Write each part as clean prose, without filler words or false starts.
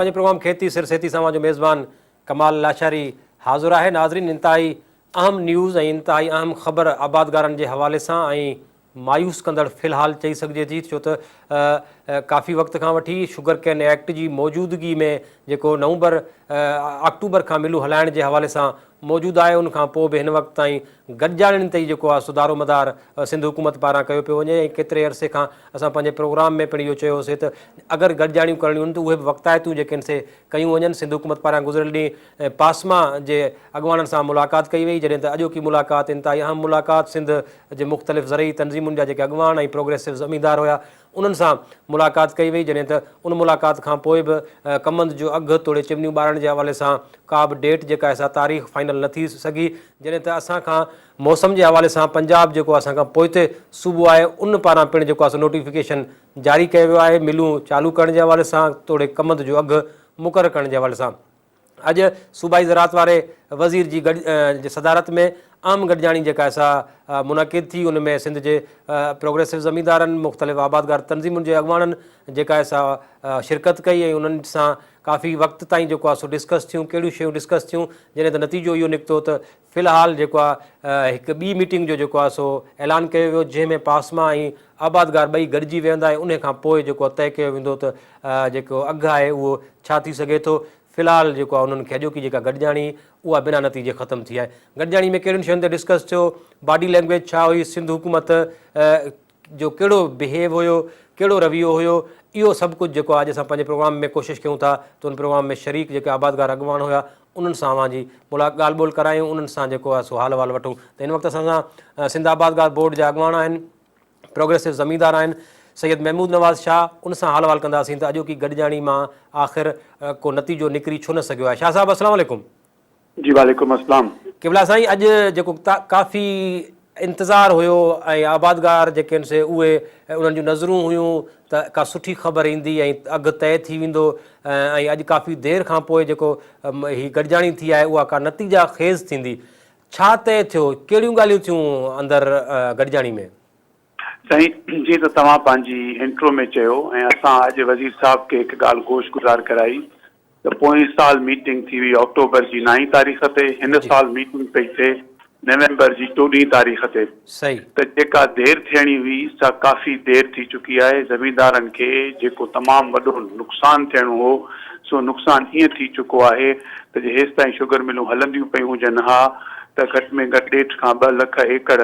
پنهنجي پروگرام کيتي سر سيتي سان اوهان جو ميزبان ڪمال لاشاري حاضر آهي. ناظرين انتهائي اهم نيوز ۽ انتهائي اهم خبر آبادگارن جي حوالي سان ۽ مايوس ڪندڙ في الحال چئي سگهجي ٿي ڇو ته ڪافي وقت کان وٺي شگر ڪين ايڪٽ جي موجودگي ۾ جيڪو نومبر آڪٽوبر کان ملون هلائڻ جي حوالي سان موجود آهي ان کان پوء به هن وقت تائين گڏجاڻين تي ئي جيڪو آهي سو دارومدار سنڌ حڪومت پاران ڪيو پيو وڃي ۽ ڪيتري عرصي کان اسان پنهنجي پروگرام ۾ پڻ اهو چيو هوسي ته اگر گڏجاڻيون ڪرڻيون آهن ته اهي به وقتائتيون جيڪي آهن سي ڪيون وڃن سنڌ حڪومت پاران گذريل ڏينهن پاسما جي اڳواڻن سان ملاقات ڪئي وئي جڏهن ته اڄوڪي ملاقات انتهائي اهم ملاقات سنڌ جي مختلف زرعي تنظيمن جا جيڪي اڳواڻ ۽ پروگريسو زميندار هيا انهن سان ملاقات ڪئي وئي جڏهن ته ان ملاقات کان پوء به ڪمند جو اگهه توڙي چمنيون ٻارڻ جي حوالي سان ڪا به ڊيٽ جيڪا آهي سا تاريخ فائنل نه ٿي سگهي جڏهن ته اسان کان موسم جي حوالي سان پنجاب جيڪو اسان کان پوئتي صوبو آهي ان پاران پڻ جيڪو آهي سو نوٽيفڪيشن جاري ڪيو ويو آهي ملون چالو ڪرڻ جي حوالي سان توڙي ڪمند جو اگهه مقرر ڪرڻ جي حوالي سان. اڄ صوبائي زراعت واري وزير جي جي صدارت ۾ اهم گڏجاڻي جيڪا آهي سا منعقد ٿي ان ۾ سنڌ جي پروگريسو زميندارن مختلف آبادگار تنظيمن جي اڳواڻن جيڪا آهي سا شرڪت ڪئي ۽ انهن سان ڪافي وقت تائين جيڪو آهي سو ڊسڪس ٿيون ڪهڙيون شيون ڊسڪس ٿيون جڏهن ته نتيجو اهو نڪتو ته في الحال جيڪو آهي هڪ ٻي ميٽنگ جو جيڪو آهي سو اعلان ڪيو ويو جنهن ۾ پاسما ۽ آبادگار ٻئي گڏجي ويهندا ۽ انهي کان پوء جيڪو آهي طئي ڪيو ويندو ته جيڪو اگهه آهي اهو ڇا ٿي سگهي ٿو في الحال جيڪو آهي انهن کي اڄوڪي جيڪا گڏجاڻي اها بنا نتيجي ختم ٿي آهي. گڏجاڻي ۾ ڪهڙين شين تي ڊسڪس ٿيو، باڊي لينگويج ڇا هئي، سنڌ حڪومت جو ڪهڙو بهيو هيو، ڪهڙو رويو هيو، اهو سڀ ڪجهه جيڪو آهي اڄ اسان پنهنجي پروگرام ۾ ڪوشش ڪيون ٿا ته ان پروگرام ۾ شريڪ جيڪي آبادگار اڳواڻ هيا انهن سان اوهان جي ڳالهه ٻولهه ڪرايون انهن سان جيڪو آهي سو حال احوال وٺون ته هن وقت اسان سان سنڌ آبادگار بورڊ جا اڳواڻ آهن. پروگريسو زميندار آهن سيد محمود نواز شاهه ان سان حال احوال ڪنداسين ته اڄوڪي گڏجاڻي مان آخر ڪو نتيجو نڪري ڇو نه سگهيو آهي شاهه صاحب السلام عليڪم. جي وعليڪم السلام. قبلا سائين اڄ جيڪو ڪافي انتظار هيو ۽ آبادگار جيڪي آهن سي اهي انهن جون نظرون هيون ته ڪا سٺي خبر ايندي ۽ اگهه طئي ٿي ويندو ۽ اڄ ڪافي دير کان پوء جيڪو هي گڏجاڻي ٿي آهي اها ڪا نتيجا خيز ٿيندي ڇا طئي ٿيو؟ ڪهڙيون ڳالهيون ٿيون اندر گڏجاڻي ۾؟ سائين جيئن ته توهان پنهنجي انٽرو ۾ چيو ۽ اسان اڄ وزير صاحب کي هڪ ڳالهه گوش گذار ڪرائي ته پوئين سال ميٽنگ ٿي هئي آڪٽوبر جي نائين تاريخ تي هن سال ميٽنگ پئي ٿئي نومبر جي چوڏهين تاريخ تي ته جيڪا دير ٿيڻي هئي سا ڪافي دير ٿي چڪي آهي زميندارن کي جيڪو تمام وڏو نقصان ٿيڻو هو سو نقصان ائين ٿي چڪو آهي ته جي هيستائين شگر ملون هلنديون پيون هجن ها ته گهٽ ۾ گهٽ ڏيڍ کان ٻه لک ايڪڙ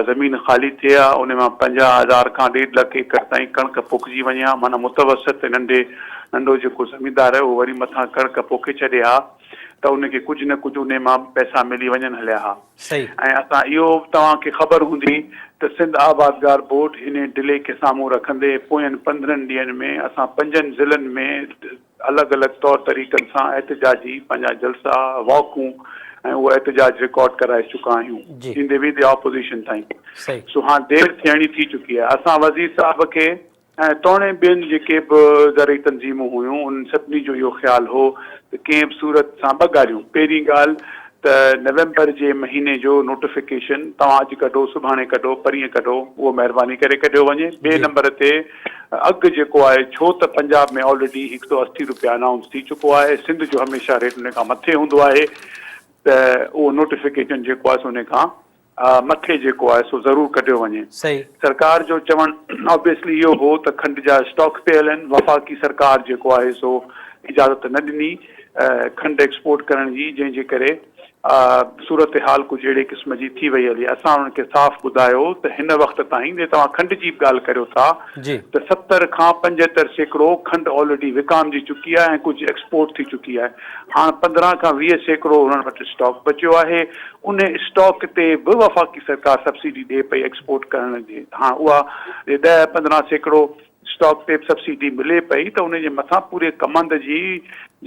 زمين خالي ٿئي ها، ان مان 50 هزار کان ڏيڍ لک ايڪڙ تائين ڪڻڪ پوکجي وڃي ها، معنيٰ متوسط ۽ ننڍي ننڍو جيڪو زميندار آهي اهو وري مٿان ڪڻڪ پوکي ڇڏي ها ته ان کي ڪجهه نه ڪجهه انهي مان پئسا ملي وڃن هليا ها. ۽ اسان اهو به توهان کي خبر هوندي ته سنڌ آبادگار بورڊ انهي ڊلي کي سامهون رکندي پوين 15 ڏينهن ۾ اسان پنجن ضلعن ۾ الڳ الڳ طور طريقن سان احتجاجي پنهنجا جلسا، واڪون ۽ اهو احتجاج رڪارڊ ڪرائي چڪا آهيون ايندي ويندي آپوزيشن تائين سو هاڻ دير ٿيڻي ٿي چڪي آهي اسان وزير صاحب کي ۽ توڻي ٻين جيڪي به زرعي تنظيمون هيون انهن سڀني جو اهو خيال هو ته ڪنهن به صورت سان ٻه ڳالهيون پهرين ڳالهه ته نومبر جي مهيني جو نوٽيفڪيشن توهان اڄ ڪڍو سڀاڻي ڪڍو پرينء ڪڍو اهو مهرباني ڪري ڪڍيو وڃي ٻئي نمبر تي اگهه جيڪو آهي ڇو ته پنجاب ۾ آلريڊي 180 روپيا انائونس ٿي چڪو آهي سنڌ جو هميشه ريٽ ان کان مٿي هوندو آهي ته اهو نوٽيفڪيشن جيڪو آهي سو ان کان مٿي جيڪو آهي سو ضرور ڪڍيو وڃي. سرڪار جو چوڻ آبويسلي اهو هو ته کنڊ جا اسٽاڪ پيل آهن وفاقي سرڪار جيڪو آهي سو اجازت نه ڏني کنڊ ايڪسپورٽ ڪرڻ جي جنهن جي ڪري صورتحال ڪجهه اهڙي قسم جي ٿي وئي هلي. اسان انهن کي صاف ٻڌايو ته هن وقت تائين جي توهان کنڊ جي به ڳالهه ڪريو ٿا ته 70 کان 75% کنڊ آلريڊي وڪامجي چڪي آهي ۽ ڪجهه ايڪسپورٽ ٿي چڪي آهي. هاڻ 15 کان 20% انهن وٽ اسٽاڪ بچيو آهي. ان اسٽاڪ تي به وفاقي سرڪار سبسڊي ڏئي پئي ايڪسپورٽ ڪرڻ جي. هاڻ اها جي 10 15% اسٽاڪ تي به سبسڊي ملي پئي ته ان جي مٿان پوري ڪمند جي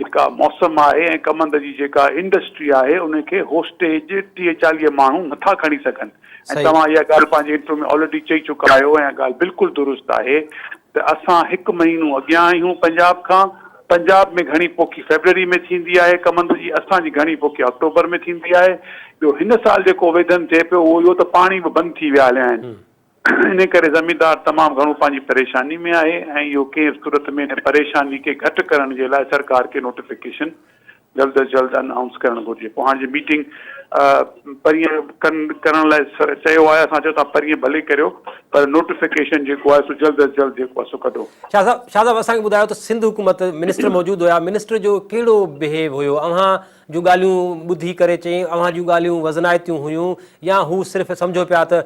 جيڪا موسم آهي ۽ ڪمند جي جيڪا انڊسٽري آهي ان کي هوسٽيج 30 40 ماڻهو نٿا کڻي سگهن ۽ توهان اها ڳالهه پنهنجي انٽرويو ۾ آلريڊي چئي چڪا آهيو ۽ اها ڳالهه بلڪل درست آهي ته اسان هڪ مهينو اڳيان آهيون پنجاب کان پنجاب ۾ گهڻي پوکي فيبروري ۾ ٿيندي آهي ڪمند جي اسان جي گهڻي پوکي آڪٽوبر ۾ ٿيندي آهي ٻيو هن سال جيڪو ويڌن ٿئي پيو اهو اهو ته پاڻي به بند ٿي ويا هليا آهن. ان ڪري زميندار تمام گهڻو پنهنجي پريشاني ۾ آهي ۽ اهو ڪنهن به صورت ۾ ان پريشاني کي گهٽ ڪرڻ جي لاء سرڪار کي نوٽيفڪيشن جلد از جلد انائونس ڪرڻ گهرجي. پوء هاڻ جي ميٽنگ پرينء ڪن ڪرڻ لاء چيو آهي اسان چيو توهان پرينء ڀلي ڪريو پر نوٽيفڪيشن جيڪو آهي سو جلد از جلد جيڪو آهي سو ڪڍو. شاهه صاحب شاهه صاحب اسان کي ٻڌايو ته سنڌ حڪومت منسٽر موجود هيا منسٽر جو ڪهڙو بهيو هيو اوهان جون ڳالهيون ٻڌي ڪري چيائين اوهان جون ڳالهيون وزنائتيون هيون يا هو صرف سمجهو پيا ته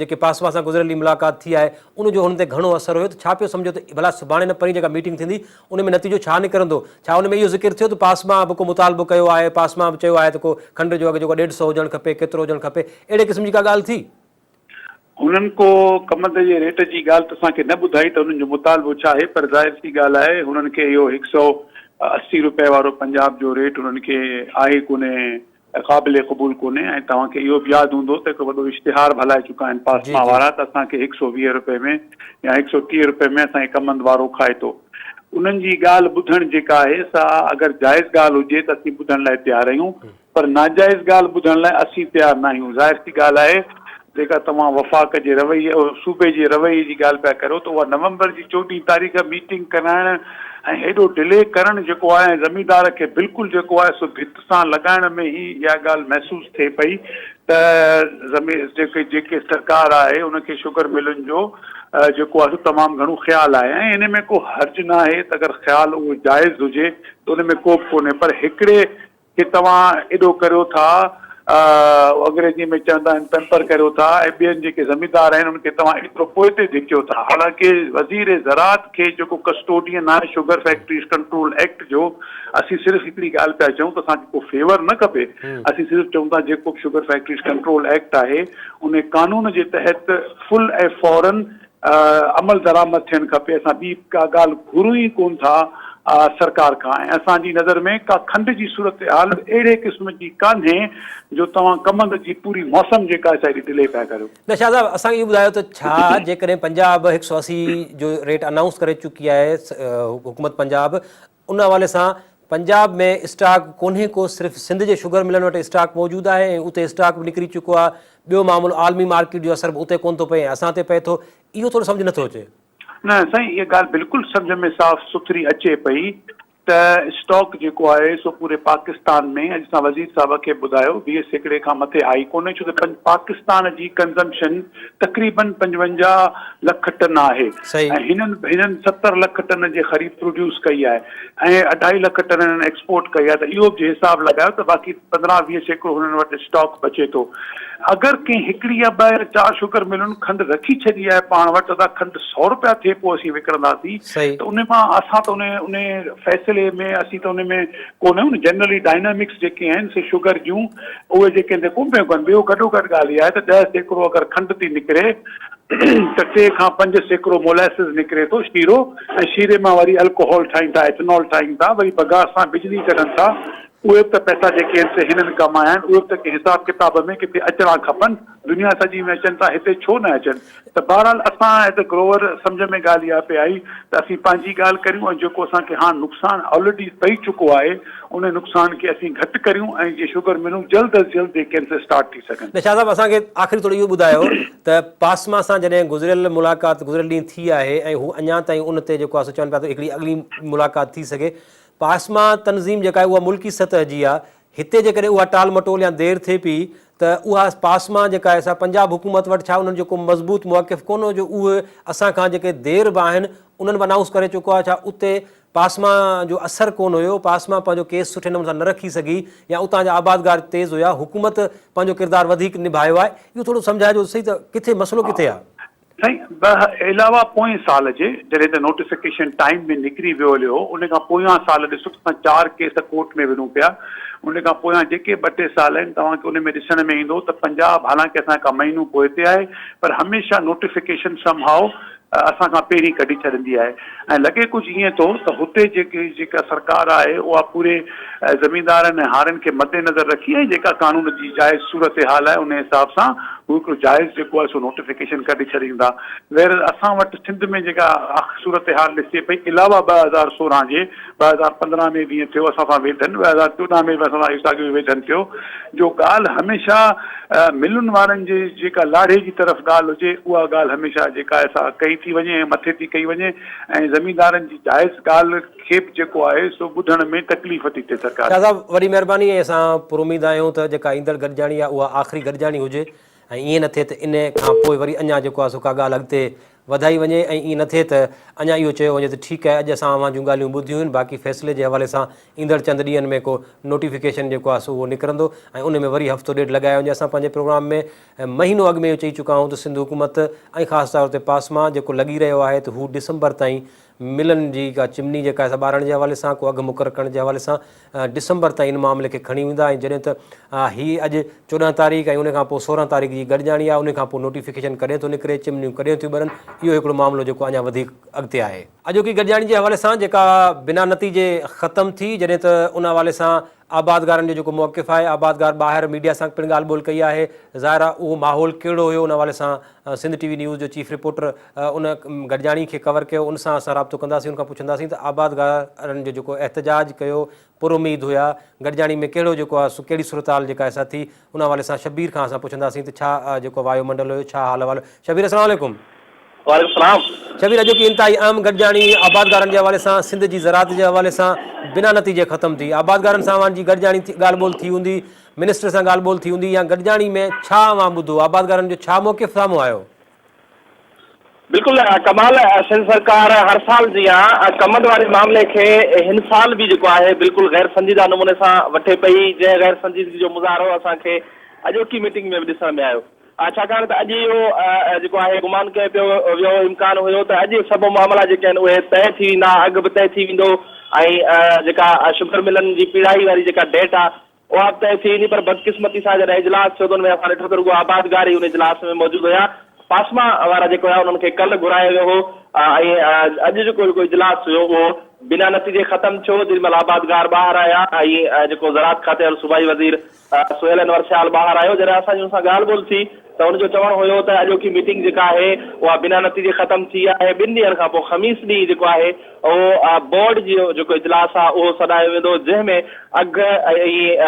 جيڪي پاسما سان گذريل ڏينهن ملاقات ٿي آهي ان جو هن تي گهڻو اثر هيو ته ڇا پيو سمجهو ته ڀلا سڀاڻي نه پرين جيڪا ميٽنگ ٿيندي ان ۾ نتيجو ڇا نڪرندو ڇا ان ۾ اهو ذڪر ٿيو ته پاسما به ڪو مطالبو ڪيو آهي پاسما به چيو آهي ته ڪو کنڊ جو اگهه جيڪو ڏيڍ سئو هجڻ کپي ڪيترو هجڻ کپي اهڙي قسم جي ڪا ڳالهه ٿي؟ هنن ڪو ڪمند جي ريٽ جي ڳالهه ته اسان کي نه ٻڌائي ته هنن جو مطالبو ڇا آهي پر ظاهر سي ڳالهه آهي هنن کي اهو هڪ سئو 80 روپيه وارو پنجاب جو ريٽ هنن کي آهي ڪونهي قابل قبول ڪونهي ۽ توهان کي اهو به ياد هوندو ته هڪ وڏو اشتهار به هلائي چڪا آهن پاسما وارا ته اسان کي هڪ سئو 20 روپيه ۾ يا هڪ سئو 30 روپيه ۾ اسان کي ڪمند وارو کائي ٿو. انهن جي ڳالهه ٻڌڻ جيڪا آهي سا اگر جائز ڳالهه هجي ته اسين ٻڌڻ لاء تيار آهيون پر ناجائز ڳالهه ٻڌڻ لاء اسين تيار ناهيون. ظاهر سي ڳالهه آهي جيڪا توهان وفاق جي رويي صوبي جي رويي جي ڳالهه پيا ڪريو ته اها نومبر جي چوڏهين تاريخ ميٽنگ ڪرائڻ ۽ هيڏو ڊلي ڪرڻ جيڪو آهي ۽ زميندار کي بلڪل جيڪو آهي سو ڀت سان لڳائڻ ۾ هي اها ڳالهه محسوس ٿئي پئي ته جيڪي جيڪي سرڪار آهي ان کي شگر ملن جو جيڪو آهي سو تمام گهڻو خيال آهي ۽ ان ۾ ڪو حرج ناهي ته اگر خيال اهو جائز هجي ته ان ۾ ڪو به ڪونهي پر هڪڙي کي توهان ايڏو ڪريو ٿا، انگريزيء ۾ چوندا آهن پيمپر ڪريو ٿا ۽ ٻين جيڪي زميندار آهن انهن کي توهان ايترو پوئتي ڌڪيو ٿا. حالانڪه وزير زراعت کي جيڪو ڪسٽوڊين آهي شگر فيڪٽريز ڪنٽرول ايڪٽ جو، اسين صرف هڪڙي ڳالهه پيا چئون ته اسان کي ڪو فيور نه کپي، اسين صرف چئون ٿا جيڪو به شگر فيڪٽريز ڪنٽرول ايڪٽ آهي ان قانون جي تحت فل ۽ فورن عمل درآمد ٿيڻ کپي، اسان ٻي ڪا ڳالهه گهرون ئي ڪونه ٿا سرڪار کان ۽ اسان جي نظر ۾ ڪا کنڊ جي صورتحال به اهڙي قسم جي ڪانهي جو توهان ڪمند جي پوري موسم جيڪا آهي سا ايڏي ڊلي پيا ڪريو. نه شاهه صاحب اسان کي اهو ٻڌايو ته ڇا جيڪڏهن پنجاب هڪ سئو 80 جو ريٽ انائونس ڪري چڪي آهي حڪومت پنجاب ان حوالي سان پنجاب ۾ اسٽاڪ ڪونهي ڪو صرف سنڌ جي شگر ملن وٽ اسٽاڪ موجود آهي ۽ اتي اسٽاڪ به نڪري چڪو آهي ٻيو معاملو عالمي مارڪيٽ جو اثر به اتي ڪونه ٿو پئي ۽ اسان تي پئي ٿو، اهو ٿورو سمجهه نٿو اچي. نه سائين اها ڳالهه بلڪل سمجهه ۾ صاف سٿري اچي پئي ته اسٽاڪ جيڪو آهي سو پوري پاڪستان ۾ اڄ اسان وزير صاحب کي ٻڌايو 20 سيڪڙي کان مٿي آئي ڪونهي ڇو ته پاڪستان جي ڪنزمپشن تقريبن 55 لک ٽن آهي ۽ هنن هنن 70 لک ٽن جي خريب پروڊيوس ڪئي آهي ۽ اڍائي لک ٽن هنن ايڪسپورٽ ڪئي آهي ته اهو به جي حساب لڳايو ته باقي 15 20 سيڪڙو هنن وٽ اسٽاڪ بچي ٿو. اگر ڪنهن هڪڙي يا ٻه يا چار شگر ملن کنڊ رکي ڇڏي آهي پاڻ وٽ ادا کنڊ سئو روپيا ٿئي پوء اسين وڪڻنداسين ته ان مان اسان ته ان ان فيصلي ۾ اسين ته ان ۾ ڪونه آهيون جنرلي ڊائنامڪس جيڪي آهن سي شگر جون اهي جيڪي آهن سي ڪونه پيون ڪن ٻيو گڏو گڏ ڳالهه اها آهي ته 10% اگر کنڊ ٿي نڪري ته 3 کان 5% مولاسز نڪري ٿو شيرو ۽ شيري مان وري الڪوهول ٺاهين ٿا ايٿنول ٺاهين ٿا وري بگاس سان بجلي ڪڍن ٿا اهي به ته پئسا جيڪي آهن سي هنن ڪمايا آهن، اهي به ته ڪنهن حساب ڪتاب ۾ ڪٿي اچڻا کپن، دنيا سڄي ۾ اچن ٿا هتي ڇو نه اچن؟ ته بهرحال اسان ايز اي گروئر سمجهه ۾ ڳالهه اها پئي آئي ته اسين پنهنجي ڳالهه ڪريون ۽ جيڪو اسان کي هاڻ نقصان آلريڊي پئي چڪو آهي ان نقصان کي اسين گهٽ ڪريون ۽ جي شگر ملون جلد از جلد جيڪي آهن سي اسٽارٽ ٿي سگهن. نه شاهه صاحب اسان کي آخري ٿورو اهو ٻڌايو ته پاسما سان جڏهن گذريل ملاقات گذريل ڏينهن ٿي آهي ۽ هو اڃا تائين ان تي جيڪو آهي سو چون پيا ته هڪڙي اڳلي ملاقات ٿي سگهي پاسما تنظيم جيڪا آهي اها ملڪي سطح جي آهي، هتي جيڪڏهن اها ٽال مٽول يا دير ٿئي پئي ته اها پاسما جيڪا آهي سا پنجاب حڪومت وٽ ڇا انهن جو ڪو مضبوط موقف ڪونه هو جو اهي اسان کان جيڪي دير به آهن انهن به انائونس ڪري چڪو آهي ڇا اتي پاسما جو اثر ڪونه هيو پاسما پنهنجو ڪيس سٺي نموني سان نه رکي سگهي يا اتان جا آبادگار تيز هيا حڪومت پنهنجو ڪردار وڌيڪ نڀايو آهي اهو ٿورو سمجهائجو سهي ته ڪٿي مسئلو ڪٿي آهي. سائين به علاوه پوئين سال جي جڏهن ته نوٽيفڪيشن ٽائيم ۾ نڪري ويو هليو هو ان کان پويان سال ڏسو ته اسان چار ڪيس ڪورٽ ۾ وڙهون پيا ان کان پويان جيڪي ٻه ٽي سال آهن توهان کي ان ۾ ڏسڻ ۾ ايندو ته پنجاب حالانڪه اسان کان مهينو پوئتي آهي پر هميشه نوٽيفڪيشن سم هاء اسان کان پهرين ڪڍي ڇڏندي آهي ۽ لڳي ڪجهه ائين ٿو ته هتي جيڪي جيڪا سرڪار آهي اها پوري زميندارن ۽ هارين کي مد نظر رکي ۽ جيڪا قانون جي جائز صورتحال آهي ان حساب سان هو هڪڙو جائز جيڪو آهي سو نوٽيفڪيشن ڪڍي ڇڏيندا ويرل اسان وٽ سنڌ ۾ جيڪا صورتحال ڏسجي پئي علاوه 2016 جي 2015 ۾ به ائين ٿيو اسان سان ويڌن 2014 ۾ به اسان سان اهو ساڳيو ويڌن ٿيو جو ڳالهه هميشه ملن وارن جي جيڪا لاڙي جي طرف ڳالهه هجي اها ڳالهه هميشه جيڪا آهي سا ڪئي ٿي وڃي ۽ مٿي ٿي ڪئي وڃي ۽ زميندارن جي جائز ڳالهه کي به جيڪو آهي سو ٻڌڻ ۾ تڪليف ٿي ٿئي سرڪار شاهه کي. صاحب وڏي مهرباني ۽ اسان پراميد آهيون ته جيڪا ايندڙ گڏجاڻي آهي اها آخري گڏجاڻي هجي ۽ ائين نه ٿئي ته ان کان پوء وري اڃا جيڪو آهي سو ڪا ڳالهه اڳتي وڌائي وڃي ۽ ائين نه ٿئي ته اڃا اهو چيو وڃي ته ٺيڪ آهي اڄ اسان اوهان جون ڳالهيون ٻڌيون آهن باقي فيصلي جي حوالي سان ايندڙ چند ڏينهن ۾ ڪو نوٽيفڪيشن جيڪو آهي سو اهو نڪرندو ۽ ان ۾ وري هفتو ڏيڍ لڳايو وڃي اسان پنهنجي پروگرام ۾ مهينو اڳ ۾ اهو چئي چڪا آهيون ته سنڌ حڪومت ۽ خاص طور تي پاسما جيڪو لڳي رهيو آهي ته هو ڊسمبر تائين ملن جي ڪا چمني جيڪا آهي سا ٻارڻ جي حوالي سان ڪو اگهه مقرر ڪرڻ جي حوالي سان ڊسمبر تائين ان معاملي کي کڻي ويندا ۽ جڏهن ته هي اڄ 14 تاريخ ۽ ان کان پوء 16 تاريخ جي گڏجاڻي آهي ان کان پوء نوٽيفڪيشن ڪڏهن ٿو نڪري چمنيون ڪڏهن ٿيون ٻرن اهو هڪڙو معاملو جيڪو اڃا وڌيڪ اڳتي آهي. اڄوڪي گڏجاڻي جي حوالي سان جيڪا بنا نتيجي ختم ٿي جڏهن ته ان حوالي سان آبادگارن جو جيڪو موقف آهي آبادگار ٻاهر ميڊيا سان پڻ ڳالهه ٻولهه ڪئي آهي ظاهر آهي اهو ماحول ڪهڙو هيو ان حوالي سان سنڌ ٽي وي نيوز جو چيف رپورٽر ان گڏجاڻي کي ڪور ڪيو ان سان اسان رابطو ڪنداسين ان کان پڇنداسين ته آبادگارن جو جيڪو احتجاج ڪيو پر اميد هيا گڏجاڻي ۾ ڪهڙو جيڪو آهي سو ڪهڙي صورتحال جيڪا آهي سا ٿي ان حوالي سان شبير کان اسان پڇنداسين ته ڇا جيڪو وايو منڊل هيو ڇا حال احوال شبير السلام عليڪم. وعليڪم السلام. شبير اڄوڪي انتهائي اهم گڏجاڻي آبادگارن جي حوالي سان سنڌ جي زراعت جي حوالي سان بنا نتيجي ختم ٿي آبادگارن سان اوهان جي گڏجاڻي ٿي ڳالهه ٻولهه ٿي هوندي منسٽر سان ڳالهه ٻولهه ٿي هوندي يا گڏجاڻي ۾ ڇا اوهان ٻڌو آبادگارن جو ڇا موقف سامهون آيو؟ بلڪل ڪمال سنڌ سرڪار هر سال جيان ڪمند واري معاملي کي هن سال به جيڪو آهي بلڪل غير سنجيده نموني سان وٺي پئي جنهن غير سنجيدگي جو مظاهرو اسان کي اڄوڪي ميٽنگ ۾ به ڏسڻ ۾ آيو. ڇاڪاڻ ته اڄ اهو جيڪو آهي گمان ڪيو پيو ويو امڪان هيو ته اڄ سڀ معاملا جيڪي آهن اهي طئي ٿي ويندا اگهه به طئي ٿي ويندو ۽ جيڪا شگر ملن جي پيڙهائي واري جيڪا ڊيٽ آهي اها به طئي ٿي ويندي پر بدقسمتي سان جڏهن اجلاس ٿيو ته ان ۾ اسان ڏٺو ته رڳو آبادگار ئي ان اجلاس ۾ موجود هيا پاسما وارا جيڪو هيا انهن کي ڪلهه گهرايو ويو هو ۽ اڄ جيڪو جيڪو اجلاس هيو اهو بنا نتيجي ختم ٿيو جيڏي مهل آبادگار ٻاهر آيا ۽ جيڪو زراعت کاتي وارو صوبائي وزير سهيل انور سيال ٻاهر آيو، جڏهن اسان جي ان سان ڳالهه ٻولهه ٿي ته ان جو چوڻ هيو ته اڄوڪي ميٽنگ جيڪا آهي اها بنا نتيجي ختم ٿي آهي، ٻن ڏينهن کان پوء خميس ڏينهن جيڪو آهي اهو بورڊ جو جيڪو اجلاس آهي اهو سڏايو ويندو جنهن ۾ اگهه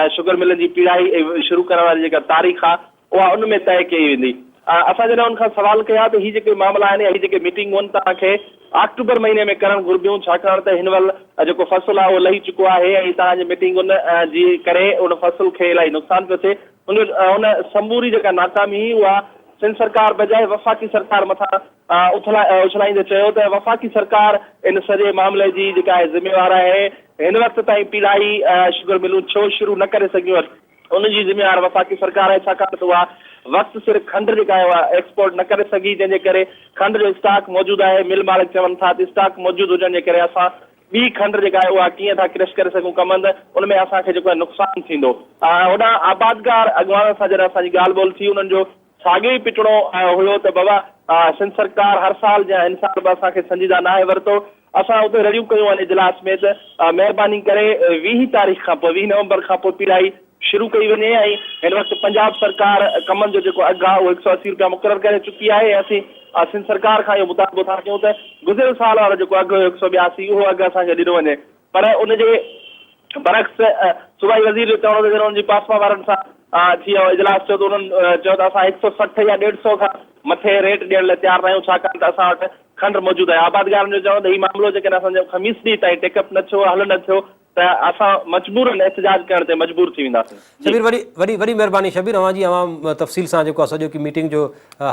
۽ شگر ملن جي پيڙهائي شروع ڪرڻ واري جيڪا تاريخ آهي اها ان ۾ طئي ڪئي ويندي. اسان جڏهن ان کان سوال ڪيا ته هي جيڪي معاملا آهن يا هي جيڪي ميٽنگون آهن توهان کي آڪٽوبر مهيني ۾ ڪرڻ گهربيون ڇاڪاڻ ته هن مهل جيڪو فصل آهي اهو لهي چڪو آهي ۽ توهان جي ميٽنگن جي ڪري ان فصل کي الاهي نقصان پيو ٿئي ان ان سموري جيڪا ناڪامي هئي اها سنڌ سرڪار بجاء وفاقي سرڪار مٿان اڇلائيندي چيو ته وفاقي سرڪار ان سڄي معاملي جي جيڪا آهي ذميوار آهي هن وقت تائين پيڙهائي شگر ملون ڇو شروع نه ڪري سگهيون ان جي ذميوار وفاقي سرڪار آهي ڇاڪاڻ ته اها وقت سر کنڊ جيڪا آهي اها ايڪسپورٽ نه ڪري سگهي جنهن جي ڪري کنڊ جو اسٽاڪ موجود آهي مل مالڪ چون ٿا ته اسٽاڪ موجود هجڻ جي ڪري اسان ٻي کنڊ جيڪا آهي اها ڪيئن ٿا ڪرش ڪري سگهون ڪمند ان ۾ اسان کي جيڪو آهي نقصان ٿيندو هوڏانهن آبادگار اڳواڻن سان جڏهن اسان جي ڳالهه ٻولهه ٿي انهن جو ساڳيو ئي پٽڻو هيو ته بابا سنڌ سرڪار هر سال جيان هن سال به اسان کي سنجيده ناهي ورتو اسان اتي رڙيون ڪيون آهن اجلاس ۾ ته مهرباني ڪري 20 تاريخ کان پوء 20 نومبر کان پوء پيڙهائي شروع ڪئي وڃي ۽ هن وقت پنجاب سرڪار ڪمن جو جيڪو اگهه آهي اهو 180 رپيا مقرر ڪري چڪي آهي ۽ اسين سنڌ سرڪار کان اهو مطالبو ٿا ڪيون ته گذريل سال وارو جيڪو اگهه هيو 182 اهو اگهه اسان کي ڏنو وڃي پر ان جي برعڪس صوبائي وزير جو چوڻ هو ته جڏهن انهن جي پاسما وارن سان ٿي اهو اجلاس ٿيو ته انهن چيو ته اسان هڪ سئو 60 يا ڏيڍ سئو کان مٿي ريٽ ڏيڻ لاء تيار ناهيون ڇاڪاڻ ته اسان وٽ کنڊ موجود آهي. آبادگارن جو چوڻ هو ته هي معاملو جيڪڏهن اسان جو خميس ڏينهن تائين ٽيڪ اپ نه ٿيو حل نه ٿيو ته اسان مجبورن احتجاج ڪرڻ تي مجبور ٿي وينداسين. جي. شبير وڏي وڏي وڏي مهرباني شبير اوهان جي اوهان تفصيل سان جيڪو آهي سڄوڪي ميٽنگ جو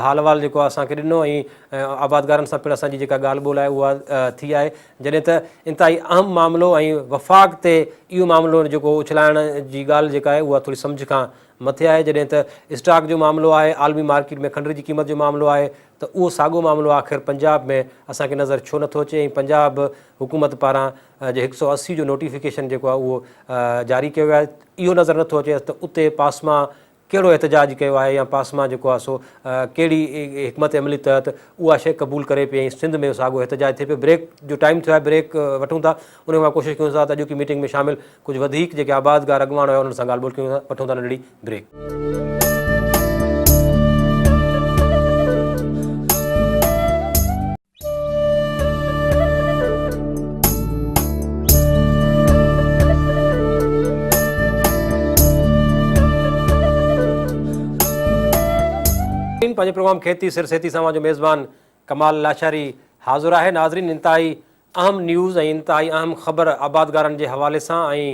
حال احوال جيڪو آهي اسان کي ڏنو ۽ آبادگارن سان پڻ اسان جي جيڪا ڳالهه ٻولهه آهي اها ٿي آهي جڏهن ته انتهائي اهم معاملو ۽ وفاق تي اهو معاملو جيڪو اڇلائڻ جي ڳالهه جيڪا آهي اها ٿوري سمجهه کان مٿي آهي جڏهن ته اسٽاڪ جو معاملو آهي عالمي مارڪيٽ ۾ کنڊ جي قيمت جو معاملو آهي ته اهو ساڳو معاملو آخر پنجاب ۾ اسان کي نظر ڇو نٿو اچي ۽ پنجاب حڪومت پاران جي هڪ سئو 80 جو نوٽيفڪيشن جيڪو آهي اهو جاري ڪيو ويو آهي اهو نظر نٿو اچي ته اتي پاسما ڪهڙو احتجاج ڪيو آهي يا پاسما جيڪو آهي سو ڪهڙي حڪمت عملي تحت اها شيء قبول ڪري پئي ۽ سنڌ ۾ ساڳو احتجاج ٿئي پيو. بريڪ جو ٽائيم ٿيو آهي بريڪ وٺون ٿا ان کان ڪوشش ڪيون ٿا ته اڄوڪي ميٽنگ ۾ شامل ڪجهه وڌيڪ جيڪي آبادگار اڳواڻ هيا انهن سان ڳالهه ٻولهه ڪيون ٿا وٺون ٿا ننڍڙي بريڪ. پنهنجي پروگرام کيتي سر سيتي سان اوهان جو ميزبان ڪمال لاشاري حاضر آهي. ناظرين انتهائي اهم نيوز ۽ انتهائي اهم خبر آبادگارن جي حوالي سان ۽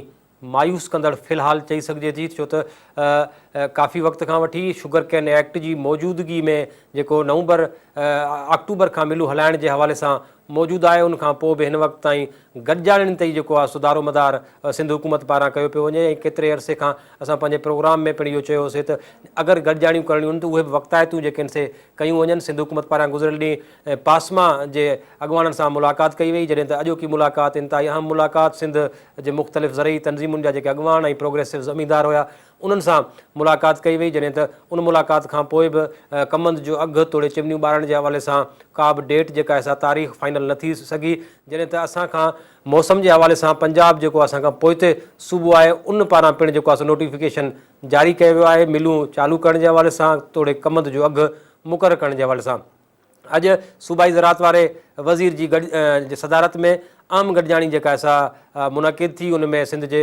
مايوس ڪندڙ في الحال چئي سگهجي ٿي ڇو ته ڪافي وقت کان وٺي شگر ڪين ايڪٽ جي موجودگي ۾ جيڪو نومبر آڪٽوبر کان ملون هلائڻ جي حوالي سان موجود آهي ان کان پوء به هن وقت تائين گڏجاڻين تي ئي جيڪو آهي سو دارومدار سنڌ حڪومت پاران ڪيو پيو وڃي ۽ ڪيتري عرصي کان اسان پنهنجي پروگرام ۾ پڻ اهو چيو هوسي ته اگر گڏجاڻيون ڪرڻيون آهن ته اهي به وقتائتيون جيڪي آهن سي ڪيون وڃن سنڌ حڪومت پاران گذريل ڏينهن ۽ پاسما جي اڳواڻن سان ملاقات ڪئي وئي جڏهن ته اڄوڪي ملاقات انتهائي اهم ملاقات سنڌ جي مختلف زرعي تنظيمن جا جيڪي اڳواڻ ۽ پروگريسو زميندار هيا انهن سان ملاقات ڪئي وئي جڏهن ته ان ملاقات کان پوء به ڪمند جو اگهه توڙي چمنيون ٻارڻ جي حوالي سان ڪا به ڊيٽ جيڪا آهي سا تاريخ فائنل نه ٿي سگهي جڏهن ته اسان کان موسم جي حوالي سان پنجاب جيڪو اسان کان پوئتي صوبو آهي ان پاران پڻ جيڪو آهي سو نوٽيفڪيشن جاري ڪيو ويو آهي ملون چالو ڪرڻ جي حوالي سان توڙي ڪمند جو اگهه مقرر ڪرڻ جي حوالي سان اڄ صوبائي زراعت واري وزير جي گڏ جي صدارت ۾ اهم گڏجاڻي جيڪا آهي سا منعقد ٿي ان ۾ سنڌ جي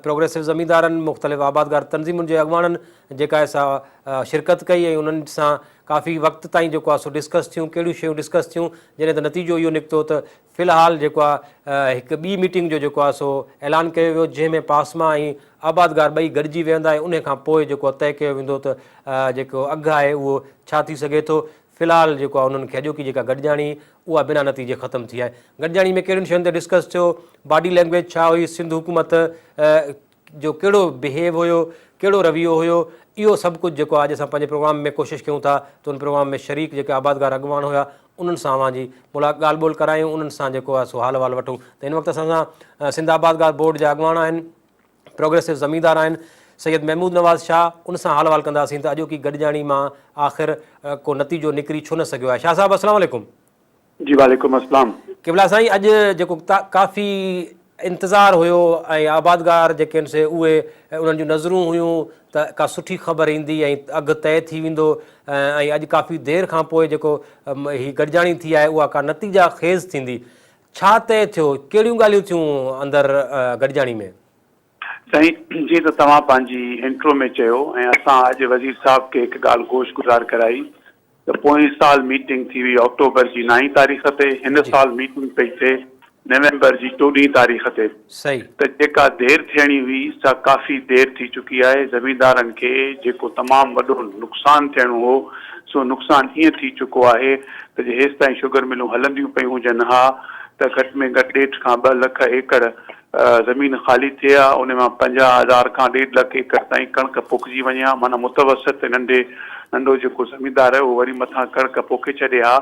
پروگريسو زميندارن مختلف آبادگار تنظيمن جي اڳواڻن جيڪا آهي سا شرڪت ڪئي ۽ انهن سان ڪافي وقت تائين جيڪو آهي سو ڊسڪس ٿيون ڪهڙيون شيون ڊسڪس ٿيون جڏهن ته نتيجو اهو نڪتو ته في الحال جيڪو آهي هڪ ٻي ميٽنگ جو جيڪو آهي سو اعلان ڪيو ويو جنهن ۾ پاسما ۽ آبادگار ٻئي گڏجي ويهندا ۽ انهي کان پوء جيڪو طئي ڪيو ويندو ته جيڪو اگهه آهي اهو ڇا ٿي سگهي ٿو في الحال جيڪو آهي انهن کي اڄوڪي جيڪا گڏجاڻي اها بنا نتيجي ختم ٿي آهي. گڏجاڻي ۾ ڪهڙين شين تي ڊسڪس ٿيو، باڊي لينگويج ڇا هئي، سنڌ حڪومت جو ڪهڙو بهيو هيو، ڪهڙو رويو هيو، اهو سڀ ڪجهه جيڪو آهي اڄ اسان پنهنجي پروگرام ۾ ڪوشش ڪيون ٿا ته ان پروگرام ۾ شريڪ جيڪي آبادگار اڳواڻ هيا انهن سان اوهان جي ملاق ڳالهه ٻولهه ڪرايون انهن سان جيڪو آهي سو حال احوال وٺون ته هن وقت اسان سان سنڌ آبادگار بورڊ جا اڳواڻ آهن. پروگريسو زميندار آهن سيد محمود نواز شاهه ان سان حال احوال ڪنداسين ته اڄوڪي گڏجاڻي مان آخر ڪو نتيجو نڪري ڇو نه سگهيو آهي شاهه صاحب السلام عليڪم. جي وعليڪم السلام. قبلا سائين اڄ جيڪو ڪافي انتظار هيو ۽ آبادگار جيڪي آهن سي اهي انهن جون نظرون هيون ته ڪا سٺي خبر ايندي ۽ اگهه طئي ٿي ويندو ۽ اڄ ڪافي دير کان پوء جيڪو هي گڏجاڻي ٿي آهي اها ڪا نتيجا خيز ٿيندي ڇا طئي ٿيو؟ ڪهڙيون ڳالهيون ٿيون اندر گڏجاڻي ۾؟ سائين جيئن ته توهان پنهنجي انٽرو ۾ چيو ۽ اسان اڄ وزير صاحب کي هڪ ڳالهه گوش گذار ڪرائي ته پوئين سال ميٽنگ ٿي هئي آڪٽوبر جي نائين تاريخ تي هن سال ميٽنگ پئي ٿئي نومبر جي چوڏهين تاريخ تي ته جيڪا دير ٿيڻي هئي سا ڪافي دير ٿي چڪي آهي زميندارن کي جيڪو تمام وڏو نقصان ٿيڻو هو سو نقصان ائين ٿي چڪو آهي ته جي هيستائين شگر ملون هلنديون پيون هجن ها ته گهٽ ۾ گهٽ ڏيڍ کان ٻه لک ايڪڙ زمين خالي ٿئي ها، ان مان 50 هزار کان ڏيڍ لک ايڪڙ تائين ڪڻڪ پوکجي وڃي ها، معنيٰ متوسط ننڍي ننڍو جيڪو زميندار آهي اهو وري مٿان ڪڻڪ پوکي ڇڏي ها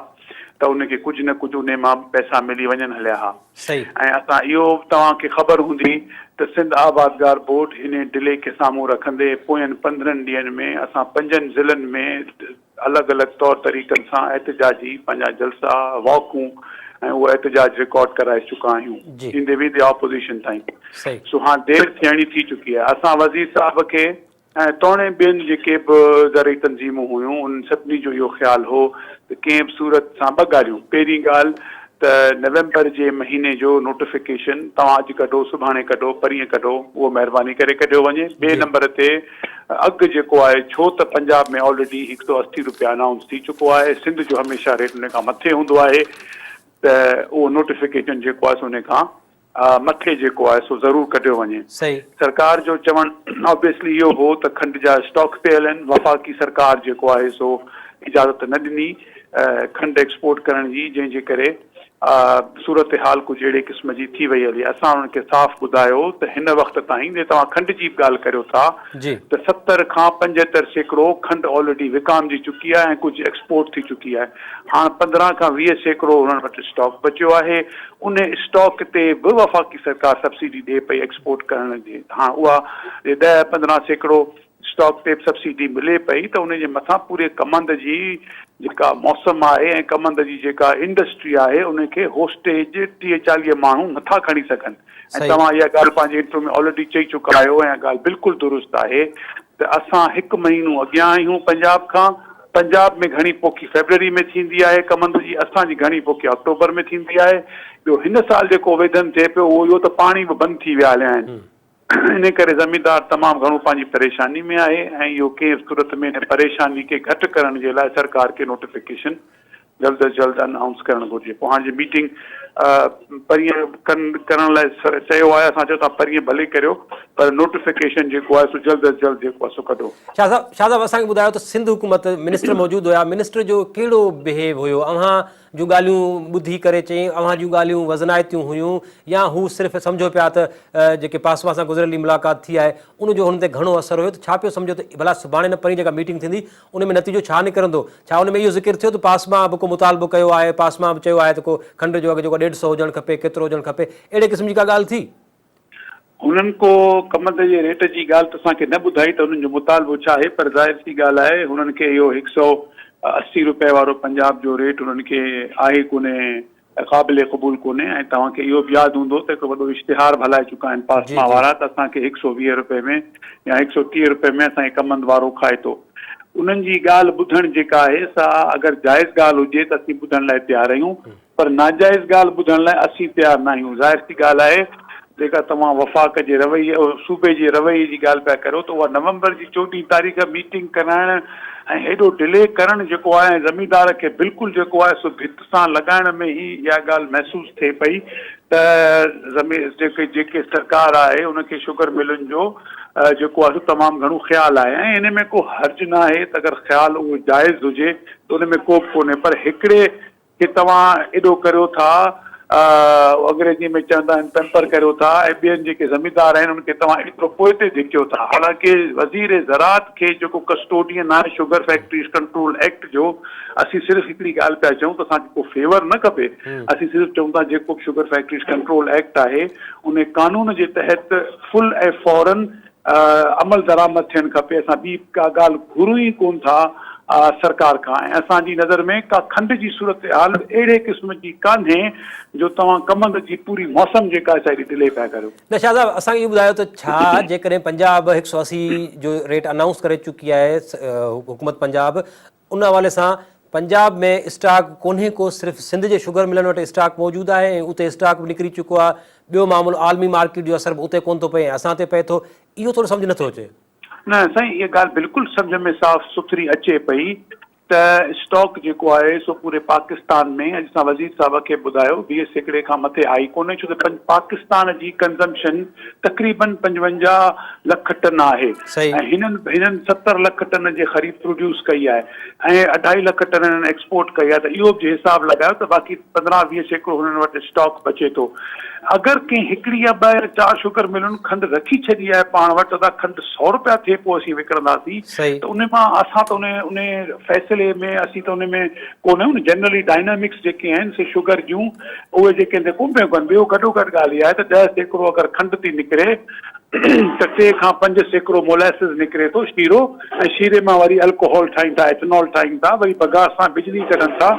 ته ان کي ڪجهه نه ڪجهه انهي مان به پئسا ملي وڃن هليا ها. ۽ اسان اهو به توهان کي خبر هوندي ته سنڌ آبادگار بورڊ انهي ڊلي کي سامهون رکندي پوين 15 ڏينهن ۾ اسان پنجن ضلعن ۾ الڳ الڳ طور طريقن سان احتجاجي پنهنجا جلسا، واڪون ۽ اهو احتجاج رڪارڊ ڪرائي چڪا آهيون ايندي ويندي آپوزيشن تائين سو هاڻ دير ٿيڻي ٿي چڪي آهي اسان وزير صاحب کي ۽ توڻي ٻين جيڪي به زرعي تنظيمون هيون انهن سڀني جو اهو خيال هو ته ڪنهن به صورت سان ٻه ڳالهيون پهرين ڳالهه ته نومبر جي مهيني جو نوٽيفڪيشن توهان اڄ ڪڍو سڀاڻي ڪڍو پرينء ڪڍو اهو مهرباني ڪري ڪڍيو وڃي ٻئي نمبر تي اگهه جيڪو آهي ڇو ته پنجاب ۾ آلريڊي 180 روپيا انائونس ٿي چڪو آهي سنڌ جو هميشه ريٽ ان کان مٿي هوندو آهي ته اهو نوٽيفڪيشن جيڪو آهي سو ان کان مٿي جيڪو آهي سو ضرور ڪڍيو وڃي. سرڪار جو چوڻ آبويسلي اهو هو ته کنڊ جا اسٽاڪ پيل آهن وفاقي سرڪار جيڪو آهي سو اجازت نه ڏني کنڊ ايڪسپورٽ ڪرڻ جي جنهن جي ڪري صورتحال ڪجهه اهڙي قسم جي ٿي وئي هلي. اسان انهن کي صاف ٻڌايو ته هن وقت تائين جي توهان کنڊ جي به ڳالهه ڪريو ٿا ته 70 کان 75% کنڊ آلريڊي وڪامجي چڪي آهي ۽ ڪجهه ايڪسپورٽ ٿي چڪي آهي. هاڻ 15 کان 20% انهن وٽ اسٽاڪ بچيو آهي. ان اسٽاڪ تي به وفاقي سرڪار سبسڊي ڏئي پئي ايڪسپورٽ ڪرڻ جي. هاڻ اها جي 10 15% اسٽاڪ تي به سبسڊي ملي پئي ته ان جي مٿان پوري ڪمند جي جيڪا موسم آهي ۽ ڪمند جي جيڪا انڊسٽري آهي ان کي هوسٽيج 30 40 ماڻهو نٿا کڻي سگهن ۽ توهان اها ڳالهه پنهنجي انٽرو ۾ آلريڊي چئي چڪا آهيو ۽ اها ڳالهه بلڪل درست آهي ته اسان هڪ مهينو اڳيان آهيون پنجاب کان پنجاب ۾ گهڻي پوکي فيبروري ۾ ٿيندي آهي ڪمند جي اسان جي گهڻي پوکي آڪٽوبر ۾ ٿيندي آهي ٻيو هن سال جيڪو ويڌن ٿئي پيو اهو اهو ته پاڻي به بند ٿي ويا هليا آهن انهي ڪري زميندار تمام گهڻو پنهنجي پريشاني ۾ آهي ۽ اهو ڪنهن به صورت ۾ ان پريشاني کي گهٽ ڪرڻ جي لاء سرڪار کي نوٽيفڪيشن جلد از جلد انائونس ڪرڻ گهرجي. پوء هاڻ جي ميٽنگ پرينء ڪرڻ لاء چيو آهي اسان چيو توهان پرينء ڀلي ڪريو پر نوٽيفڪيشن جيڪو آهي سو جلد از جلد جيڪو آهي سو ڪڍو. شاهه صاحب شاهه صاحب اسان کي ٻڌايو ته سنڌ حڪومت منسٽر موجود هيا منسٽر جو ڪهڙو بهيو هيو اوهان جون ڳالهيون ٻڌي ڪري چيائين، اوهان جون ڳالهيون وزنائتيون هيون يا هو صرف سمجهو پيا ته جيڪي پاسما سان گذريل ڏينهن ملاقات ٿي آهي ان جو هنن تي گهڻو اثر هيو ته ڇا پيو سمجهو ته ڀلا سڀاڻي نه پرين جيڪا ميٽنگ ٿيندي ان ۾ نتيجو ڇا نڪرندو؟ ڇا ان ۾ اهو ذڪر ٿيو ته پاسما به ڪو مطالبو ڪيو آهي، پاسما به چيو آهي ته ڪو کنڊ جو اگهه جيڪو ڏيڍ سئو هجڻ کپي ڪيترو هجڻ کپي اهڙي قسم جي ڪا ڳالهه ٿي؟ هنن ڪو ڪمند جي ريٽ جي ڳالهه ته اسان کي نه ٻڌائي ته هنن جو مطالبو ڇا آهي پر ظاهر سي ڳالهه آهي هنن کي اهو هڪ سئو 80 روپيه وارو پنجاب جو ريٽ هنن کي آهي ڪونهي قابل قبول ڪونهي ۽ توهان کي اهو به ياد هوندو ته هڪ وڏو اشتهار به هلائي چڪا آهن پاسما وارا ته اسان کي هڪ سئو 20 روپيه ۾ يا هڪ سئو 30 روپيه ۾ اسان کي ڪمند وارو کائي ٿو انهن جي ڳالهه ٻڌڻ جيڪا آهي سا اگر جائز ڳالهه هجي ته اسين ٻڌڻ لاء تيار آهيون پر ناجائز ڳالهه ٻڌڻ لاء اسين تيار ناهيون. ظاهر سي ڳالهه آهي جيڪا توهان وفاق جي رويي صوبي جي رويي جي ڳالهه پيا ڪريو ته اها نومبر جي چوڏهين تاريخ ميٽنگ ڪرائڻ ۽ هيڏو ڊلي ڪرڻ جيڪو آهي ۽ زميندار کي بلڪل جيڪو آهي سو ڀت سان لڳائڻ ۾ ئي اها ڳالهه محسوس ٿئي پئي ته زمي جيڪي جيڪي سرڪار آهي ان کي شگر ملن جو جيڪو آهي سو تمام گهڻو خيال آهي ۽ ان ۾ ڪو حرج ناهي ته اگر خيال اهو جائز هجي ته ان ۾ ڪو به ڪونهي پر هڪڙي کي توهان ايڏو ڪريو ٿا، انگريزيء ۾ چوندا آهن پيمپر ڪريو ٿا ۽ ٻين جيڪي زميندار آهن انهن کي توهان ايترو پوئتي ڌڪيو ٿا. حالانڪه وزير زراعت کي جيڪو ڪسٽوڊين آهي شگر فيڪٽريز ڪنٽرول ايڪٽ جو، اسين صرف هڪڙي ڳالهه پيا چئون ته اسان کي ڪو فيور نه کپي، اسين صرف چئون ٿا جيڪو به شگر فيڪٽريز ڪنٽرول ايڪٽ آهي ان قانون جي تحت فل ۽ فورن عمل درآمد ٿيڻ کپي، اسان ٻي ڪا ڳالهه گهرون ئي ڪونه ٿا سرڪار کان ۽ اسان جي نظر ۾ ڪا کنڊ جي صورتحال به اهڙي قسم جي ڪانهي جو توهان ڪمند جي پوري موسم جيڪا آهي سا ايڏي ڊلي پيا ڪريو. نه شاهه صاحب اسان کي اهو ٻڌايو ته ڇا جيڪڏهن پنجاب هڪ سئو 80 جو ريٽ انائونس ڪري چڪي آهي حڪومت پنجاب ان حوالي سان پنجاب ۾ اسٽاڪ ڪونهي ڪو صرف سنڌ جي شگر ملن وٽ اسٽاڪ موجود آهي ۽ اتي اسٽاڪ به نڪري چڪو آهي ٻيو معاملو عالمي مارڪيٽ جو اثر به اتي ڪونه ٿو پئي ۽ اسان تي پئي ٿو، اهو ٿورو سمجهه نٿو اچي. نه سائين اها ڳالهه بلڪل سمجهه ۾ صاف سٿري اچي پئي ته اسٽاڪ جيڪو آهي سو پوري پاڪستان ۾ اڄ اسان وزير صاحب کي ٻڌايو 20% کان مٿي آئي ڪونهي ڇو ته پاڪستان جي ڪنزمپشن تقريبن 55 لک ٽن آهي ۽ هنن هنن 70 لک ٽن جي خريد پروڊيوس ڪئي آهي ۽ اڍائي لک ٽن هنن ايڪسپورٽ ڪئي آهي ته اهو به جي حساب لڳايو ته باقي 15 20% هنن وٽ اسٽاڪ بچي ٿو. اگر ڪنهن هڪڙي يا ٻه يا چار شگر ملن کنڊ رکي ڇڏي آهي پاڻ وٽ ته ادا کنڊ سئو روپيا ٿئي پوء اسين وڪڻنداسين ته ان مان اسان ته ان ان فيصلي ۾ اسين ته ان ۾ ڪونه آهيون نه جنرلي ڊائنامڪس جيڪي آهن سي شگر جون اهي جيڪي آهن سي ڪونه پيون ڪن ٻيو گڏو گڏ ڳالهه اها آهي ته 10% اگر کنڊ ٿي نڪري ته 3 کان 5% مولاسز نڪري ٿو شيرو ۽ شيري مان وري الڪوهول ٺاهين ٿا ايٿنول ٺاهين ٿا وري بگاس سان بجلي ڪڍن ٿا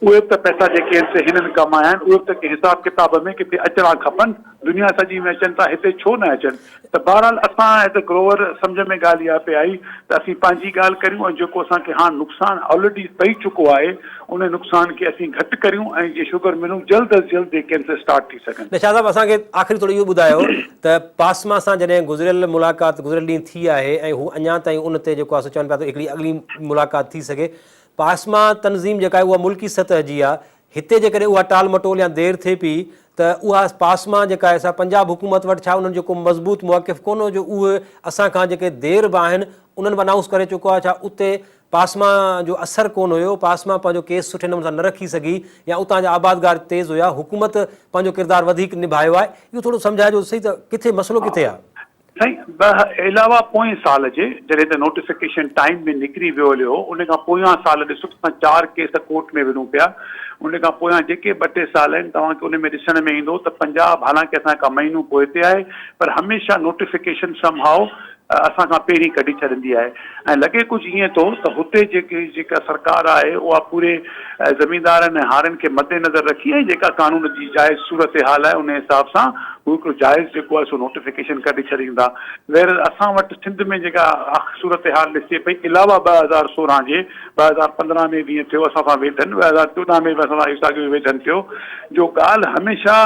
اهي به ته پئسا جيڪي آهن سي هنن ڪمايا آهن، اهي به ته ڪنهن حساب ڪتاب ۾ ڪٿي اچڻا کپن، دنيا سڄي ۾ اچن ٿا، هتي ڇو نه اچن؟ ته بهرحال اسان ايز اي گروئر سمجهه ۾ ڳالهه اها پئي آئي ته اسين پنهنجي ڳالهه ڪريون ۽ جيڪو اسان کي هاڻ نقصان آلريڊي پئي چڪو آهي ان نقصان کي اسين گهٽ ڪريون ۽ جي شگر ملون جلد از جلد جيڪي آهن سي اسٽارٽ ٿي سگهن. نه شاهه صاحب اسان کي آخري ٿورو اهو ٻڌايو ته پاسما سان جڏهن گذريل ملاقات گذريل ڏينهن ٿي آهي ۽ هو اڃا تائين ان تي جيڪو آهي سو چون پيا ته هڪڙي اڳلي ملاقات ٿي سگهي پاسما تنظيم جيڪا آهي اها ملڪي سطح جي آهي، هتي جيڪڏهن اها ٽال مٽول يا دير ٿئي پئي ته اها پاسما جيڪا آهي سا پنجاب حڪومت وٽ ڇا انهن جو ڪو مضبوط موقف ڪونه هو جو اهي اسان کان جيڪي دير به آهن انهن به انائونس ڪري چڪو آهي ڇا اتي پاسما جو اثر ڪونه هيو پاسما پنهنجو ڪيس سٺي نموني سان نه رکي سگهي يا اتان جا آبادگار تيز هيا حڪومت پنهنجو ڪردار وڌيڪ نڀايو آهي اهو ٿورو سمجهائجو سهي ته ڪٿي مسئلو ڪٿي آهي. سائين به علاوه پوئين سال جي جڏهن ته نوٽيفڪيشن ٽائيم ۾ نڪري ويو هليو هو ان کان پويان سال ڏسو ته اسان چار ڪيس ڪورٽ ۾ وڙهون پيا ان کان پويان جيڪي ٻه ٽي سال آهن توهان کي ان ۾ ڏسڻ ۾ ايندو ته پنجاب حالانڪه اسان کان مهينو پوئتي آهي پر هميشه نوٽيفڪيشن سم هاء اسان کان پهرين ڪڍي ڇڏندي آهي ۽ لڳي ڪجهه ائين ٿو ته هتي جيڪي جيڪا سرڪار آهي اها پوري زميندارن ۽ هارين کي مد نظر رکي ۽ جيڪا قانون جي جائز صورتحال آهي ان حساب سان هو هڪڙو جائز جيڪو آهي سو نوٽيفڪيشن ڪڍي ڇڏيندا ويرل اسان وٽ سنڌ ۾ جيڪا صورتحال ڏسجي پئي علاوه 2016 جي 2015 ۾ به ائين ٿيو اسان سان ويڌن 2014 ۾ به اسان سان اهو ساڳيو ويڌن ٿيو جو ڳالهه هميشه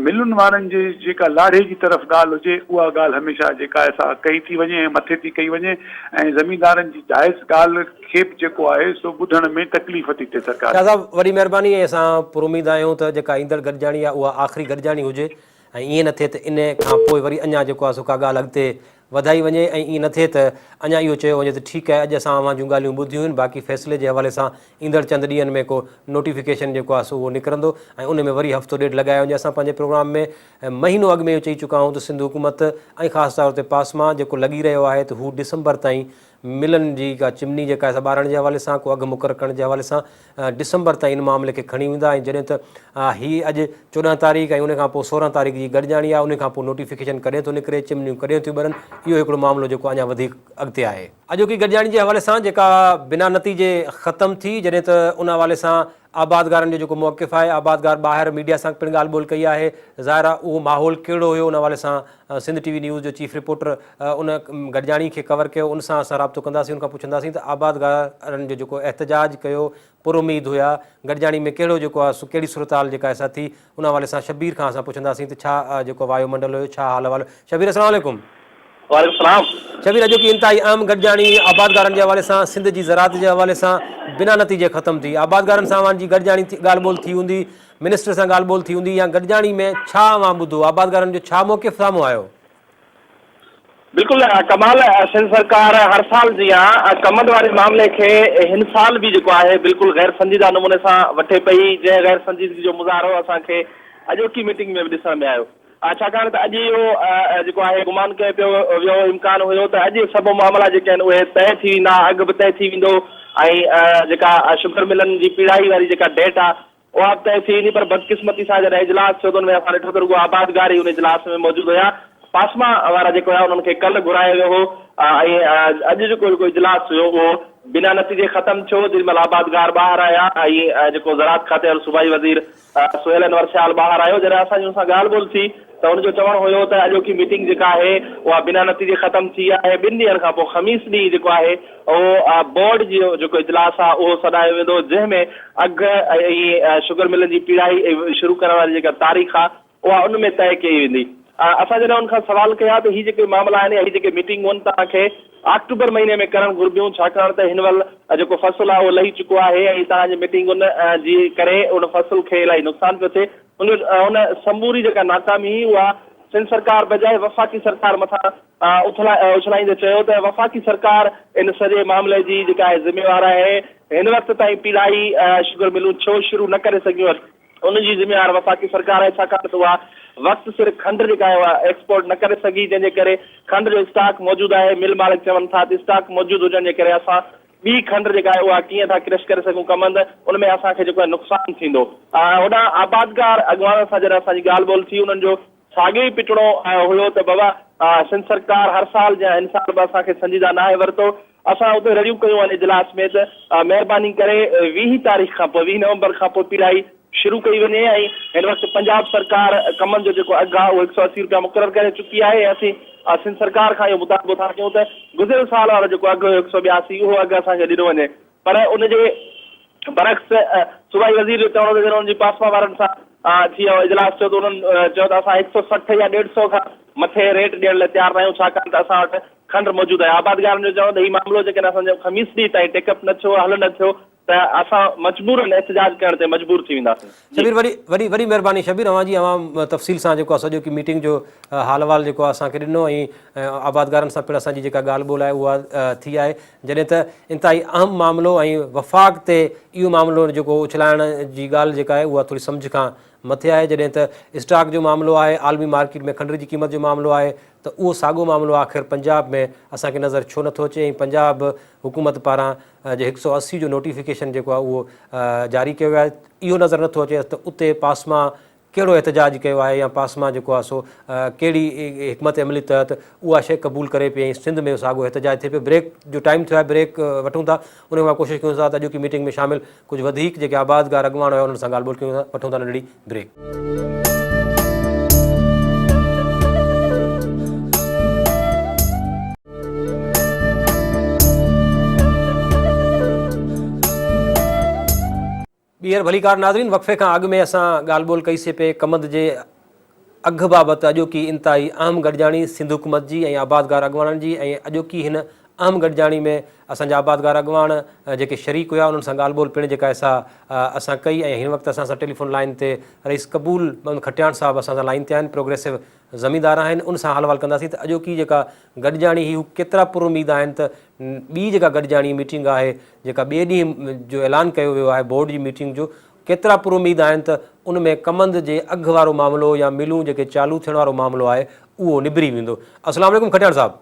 ملن وارن جي جيڪا لاڙهي جي طرف ڳالهه هجي اها ڳالهه هميشه جيڪا آهي سا ڪئي ٿي وڃي ۽ مٿي ٿي ڪئي وڃي ۽ زميندارن جي جائز ڳالهه کي به جيڪو آهي سو ٻڌڻ ۾ تڪليف ٿي ٿئي سرڪار شاهه کي. صاحب وڏي مهرباني ۽ اسان پراميد آهيون ته جيڪا ايندڙ گڏجاڻي آهي اها آخري گڏجاڻي هجي ۽ ائين نه ٿئي ته ان کان پوء وري اڃا جيڪو آهي سو ڪا ڳالهه اڳتي وڌائي وڃي ۽ ائين نه ٿئي ته اڃا اهو چيو وڃي ته ٺيڪ آهي اڄ اسان اوهان جون ڳالهيون ٻڌيون آهن باقي فيصلي جي حوالي سان ايندڙ چند ڏينهن ۾ ڪو نوٽيفڪيشن جيڪو آهي سو اهو نڪرندو ۽ ان ۾ وري هفتو ڏيڍ لڳايو وڃي اسان پنهنجي پروگرام ۾ مهينو اڳ ۾ اهو چئي چڪا آهيون ته سنڌ حڪومت ۽ خاص طور تي پاسما جيڪو لڳي رهيو آهي ته هو ڊسمبر تائين ملن جي ڪا چمني جيڪا آهي سا ٻارڻ جي حوالي سان ڪو اگهه مقرر ڪرڻ جي حوالي سان ڊسمبر تائين ان معاملي کي کڻي ويندا ۽ جڏهن ته هي اڄ 14 تاريخ ۽ ان کان پوء 16 تاريخ جي گڏجاڻي آهي ان کان پوء نوٽيفڪيشن ڪڏهن ٿو نڪري چمنيون ڪڏهن ٿيون ٻرن اهو هڪڙو معاملو جيڪو اڃا وڌيڪ اڳتي آهي. اڄوڪي گڏجاڻي جي حوالي سان جيڪا بنا نتيجي ختم ٿي جڏهن ته ان حوالي سان آبادگارن جو جيڪو موقف آهي آبادگار ٻاهر ميڊيا سان پڻ ڳالهه ٻولهه ڪئي آهي ظاهر آهي اهو ماحول ڪهڙو هيو ان حوالي سان سنڌ ٽي وي نيوز جو چيف رپورٽر ان گڏجاڻي کي ڪور ڪيو ان سان اسان رابطو ڪنداسين ان کان پڇنداسين ته آبادگارن جو جيڪو احتجاج ڪيو پر اميد هيا گڏجاڻي ۾ ڪهڙو جيڪو آهي سو ڪهڙي صورتحال جيڪا آهي سا ٿي ان حوالي سان شبير کان اسان پڇنداسين ته ڇا جيڪو وايو منڊل هيو ڇا حال احوال شبير السلام عليڪم. وعليڪم السلام. شبير اڄوڪي انتهائي اهم گڏجاڻي آبادگارن جي حوالي سان سنڌ جي زراعت جي حوالي سان بنا نتيجي ختم ٿي آبادگارن سان اوهان جي گڏجاڻي ٿي ڳالهه ٻولهه ٿي هوندي منسٽر سان ڳالهه ٻولهه ٿي هوندي يا گڏجاڻي ۾ ڇا اوهان ٻڌو آبادگارن جو ڇا موقف سامهون آيو؟ بلڪل ڪمال سنڌ سرڪار هر سال جيان ڪمند واري معاملي کي هن سال به جيڪو آهي بلڪل غير سنجيده نموني سان وٺي پئي جنهن غير سنجيدگي جو مظاهرو اسان کي اڄوڪي ميٽنگ ۾ به ڏسڻ ۾ آيو. ڇاڪاڻ ته اڄ اهو جيڪو آهي گمان ڪيو پيو ويو امڪان هيو ته اڄ سڀ معاملا جيڪي آهن اهي طئي ٿي ويندا اگهه به طئي ٿي ويندو ۽ جيڪا شگر ملن جي پيڙهائي واري جيڪا ڊيٽ آهي اها به طئي ٿي ويندي پر بدقسمتي سان جڏهن اجلاس ٿيو ته ان ۾ اسان ڏٺو ته رڳو آبادگار ئي ان اجلاس ۾ موجود هيا پاسما وارا جيڪي هيا انهن کي ڪلهه گهرايو ويو هو ۽ اڄ جيڪو جيڪو اجلاس هيو اهو بنا نتيجي ختم ٿيو جيڏي مهل آبادگار ٻاهر آيا ۽ جيڪو زراعت کاتي وارو صوبائي وزير سهيل انور سيال ٻاهر آيو، جڏهن اسان جي ان سان ڳالهه ٻولهه ٿي ته هن جو چوڻ هيو ته اڄوڪي ميٽنگ جيڪا آهي اها بنا نتيجي ختم ٿي آهي، ٻن ڏينهن کان پوء خميس ڏينهن جيڪو آهي اهو بورڊ جو جيڪو اجلاس آهي اهو سڏايو ويندو جنهن ۾ اگهه ۽ شگر ملن جي پيڙهائي شروع ڪرڻ واري جيڪا تاريخ آهي اها ان ۾ طئي ڪئي ويندي. اسان جڏهن ان کان سوال ڪيا ته هي جيڪي معاملا آهن يا هي جيڪي ميٽنگون آهن توهان کي آڪٽوبر مهيني ۾ ڪرڻ گهربيون ڇاڪاڻ ته هن مهل جيڪو فصل آهي اهو لهي چڪو آهي ۽ توهان جي ميٽنگن جي ڪري ان فصل کي الاهي نقصان پيو ٿئي ان ان سموري جيڪا ناڪامي هئي اها سنڌ سرڪار بجاء وفاقي سرڪار مٿان اڇلائيندي چيو ته وفاقي سرڪار ان سڄي معاملي جي جيڪا آهي ذميوار آهي هن وقت تائين پيڙهائي شگر ملون ڇو شروع نه ڪري سگهيون ان جي ذميوار وفاقي سرڪار آهي ڇاڪاڻ ته اها وقت سر کنڊ جيڪا آهي اها ايڪسپورٽ نه ڪري سگهي جنهن جي ڪري کنڊ جو اسٽاڪ موجود آهي مل مالڪ چون ٿا ته اسٽاڪ موجود هجڻ جي ڪري اسان ٻي کنڊ جيڪا آهي اها ڪيئن ٿا ڪرش ڪري سگهون ڪمند ان ۾ اسان کي جيڪو آهي نقصان ٿيندو. هوڏانهن آبادگار اڳواڻن سان جڏهن اسان جي ڳالهه ٻولهه ٿي انهن جو ساڳيو ئي پٽڻو هيو ته بابا سنڌ سرڪار هر سال جيان هن سال به اسان کي سنجيده ناهي ورتو اسان اتي رڙيون ڪيون آهن اجلاس ۾ ته مهرباني ڪري 20 تاريخ کان پوء 20 نومبر کان پوء پيڙهائي شروع ڪئي وڃي ۽ هن وقت پنجاب سرڪار ڪمن جو جيڪو اگهه آهي اهو 180 روپيا مقرر ڪري چڪي آهي ۽ اسين سنڌ سرڪار کان اهو مطالبو ٿا ڪيون ته گذريل سال وارو جيڪو اگهه هيو 182 اهو اگهه اسان کي ڏنو وڃي پر ان جي برعڪس صوبائي وزير جو چوڻ هو ته جڏهن انهن جي پاسما وارن سان ٿي اهو اجلاس ٿيو ته انهن چيو ته اسان 160 يا ڏيڍ سئو کان مٿي ريٽ ڏيڻ لاء تيار ناهيون ڇاڪاڻ ته اسان وٽ کنڊ موجود آهي. آبادگارن جو چوڻ هو ته هي معاملو جيڪڏهن اسان جو خميس ڏينهن تائين ٽيڪ اپ نه ٿيو، حل نه ٿيو ته اسان مجبورن احتجاج ڪرڻ تي مجبور ٿي وينداسين. جي. شبير وڏي وڏي وڏي مهرباني شبير اوهان جي اوهان تفصيل سان جيڪو آهي سڄوڪي ميٽنگ جو حال احوال جيڪو آهي اسان کي ڏنو ۽ آبادگارن سان پڻ اسان جي جيڪا ڳالهه ٻولهه آهي اها ٿي آهي جڏهن ته انتهائي اهم معاملو ۽ وفاق تي اهو معاملو جيڪو اڇلائڻ جي ڳالهه جيڪا آهي اها ٿوري سمجهه کان مٿي آهي جڏهن ته اسٽاڪ جو معاملو آهي عالمي مارڪيٽ ۾ کنڊ جي قيمت جو معاملو آهي ته اهو ساڳو معاملو آخر پنجاب ۾ اسان کي نظر ڇو نٿو اچي ۽ پنجاب حڪومت پاران جي هڪ سئو 80 جو نوٽيفڪيشن جيڪو آهي اهو جاري ڪيو ويو آهي اهو نظر نٿو اچي ته اتي پاسما ڪهڙو احتجاج ڪيو آهي يا پاسما جيڪو آهي سو ڪهڙي حڪمت عملي تحت اها شيء قبول ڪري پئي ۽ سنڌ ۾ ساڳو احتجاج ٿئي پيو. بريڪ جو ٽائيم ٿيو آهي بريڪ وٺون ٿا ان کان پوء ڪوشش ڪيون ٿا ته اڄوڪي ميٽنگ ۾ شامل ڪجهه وڌيڪ جيڪي آبادگار اڳواڻ هيا انهن سان ڳالهه ٻولهه ڪيون ٿا وٺون ٿا ننڍڙي بريڪ. ٻيهر ڀليڪار ناظرين وقفي کان اڳ ۾ اسان ڳالهه ٻولهه ڪئي سي پي ڪمند جي اگهه بابت اڄوڪي انتهائي اهم گڏجاڻي سنڌ حڪومت جي ۽ آبادگار اڳواڻن جي ۽ اڄوڪي هن اهم گڏجاڻي ۾ اسان جا آبادگار اڳواڻ جيڪي شريڪ هيا انهن سان ڳالهه ٻولهه پڻ جيڪا سا اسان ڪئي ۽ هن وقت اسان سان ٽيليفون لائين تي رئيس قبول محمد کٽياڻ صاحب اسان سان لائين تي آهن پروگريسو زميندار آهن ان سان حال احوال ڪنداسين ته اڄوڪي جيڪا گڏجاڻي هئي هو ڪيترا پر اميد آهن ته ٻي جيڪا گڏجاڻي ميٽنگ آهي جيڪا ٻئي ڏينهن جو اعلان ڪيو ويو آهي بورڊ جي ميٽنگ جو ڪيترا پر اميد آهن ته ان ۾ ڪمند جي اگهه وارو معاملو يا ملون جيڪي چالو ٿيڻ وارو معاملو آهي اهو نبري ويندو. السلام عليڪم کٽياڻ صاحب.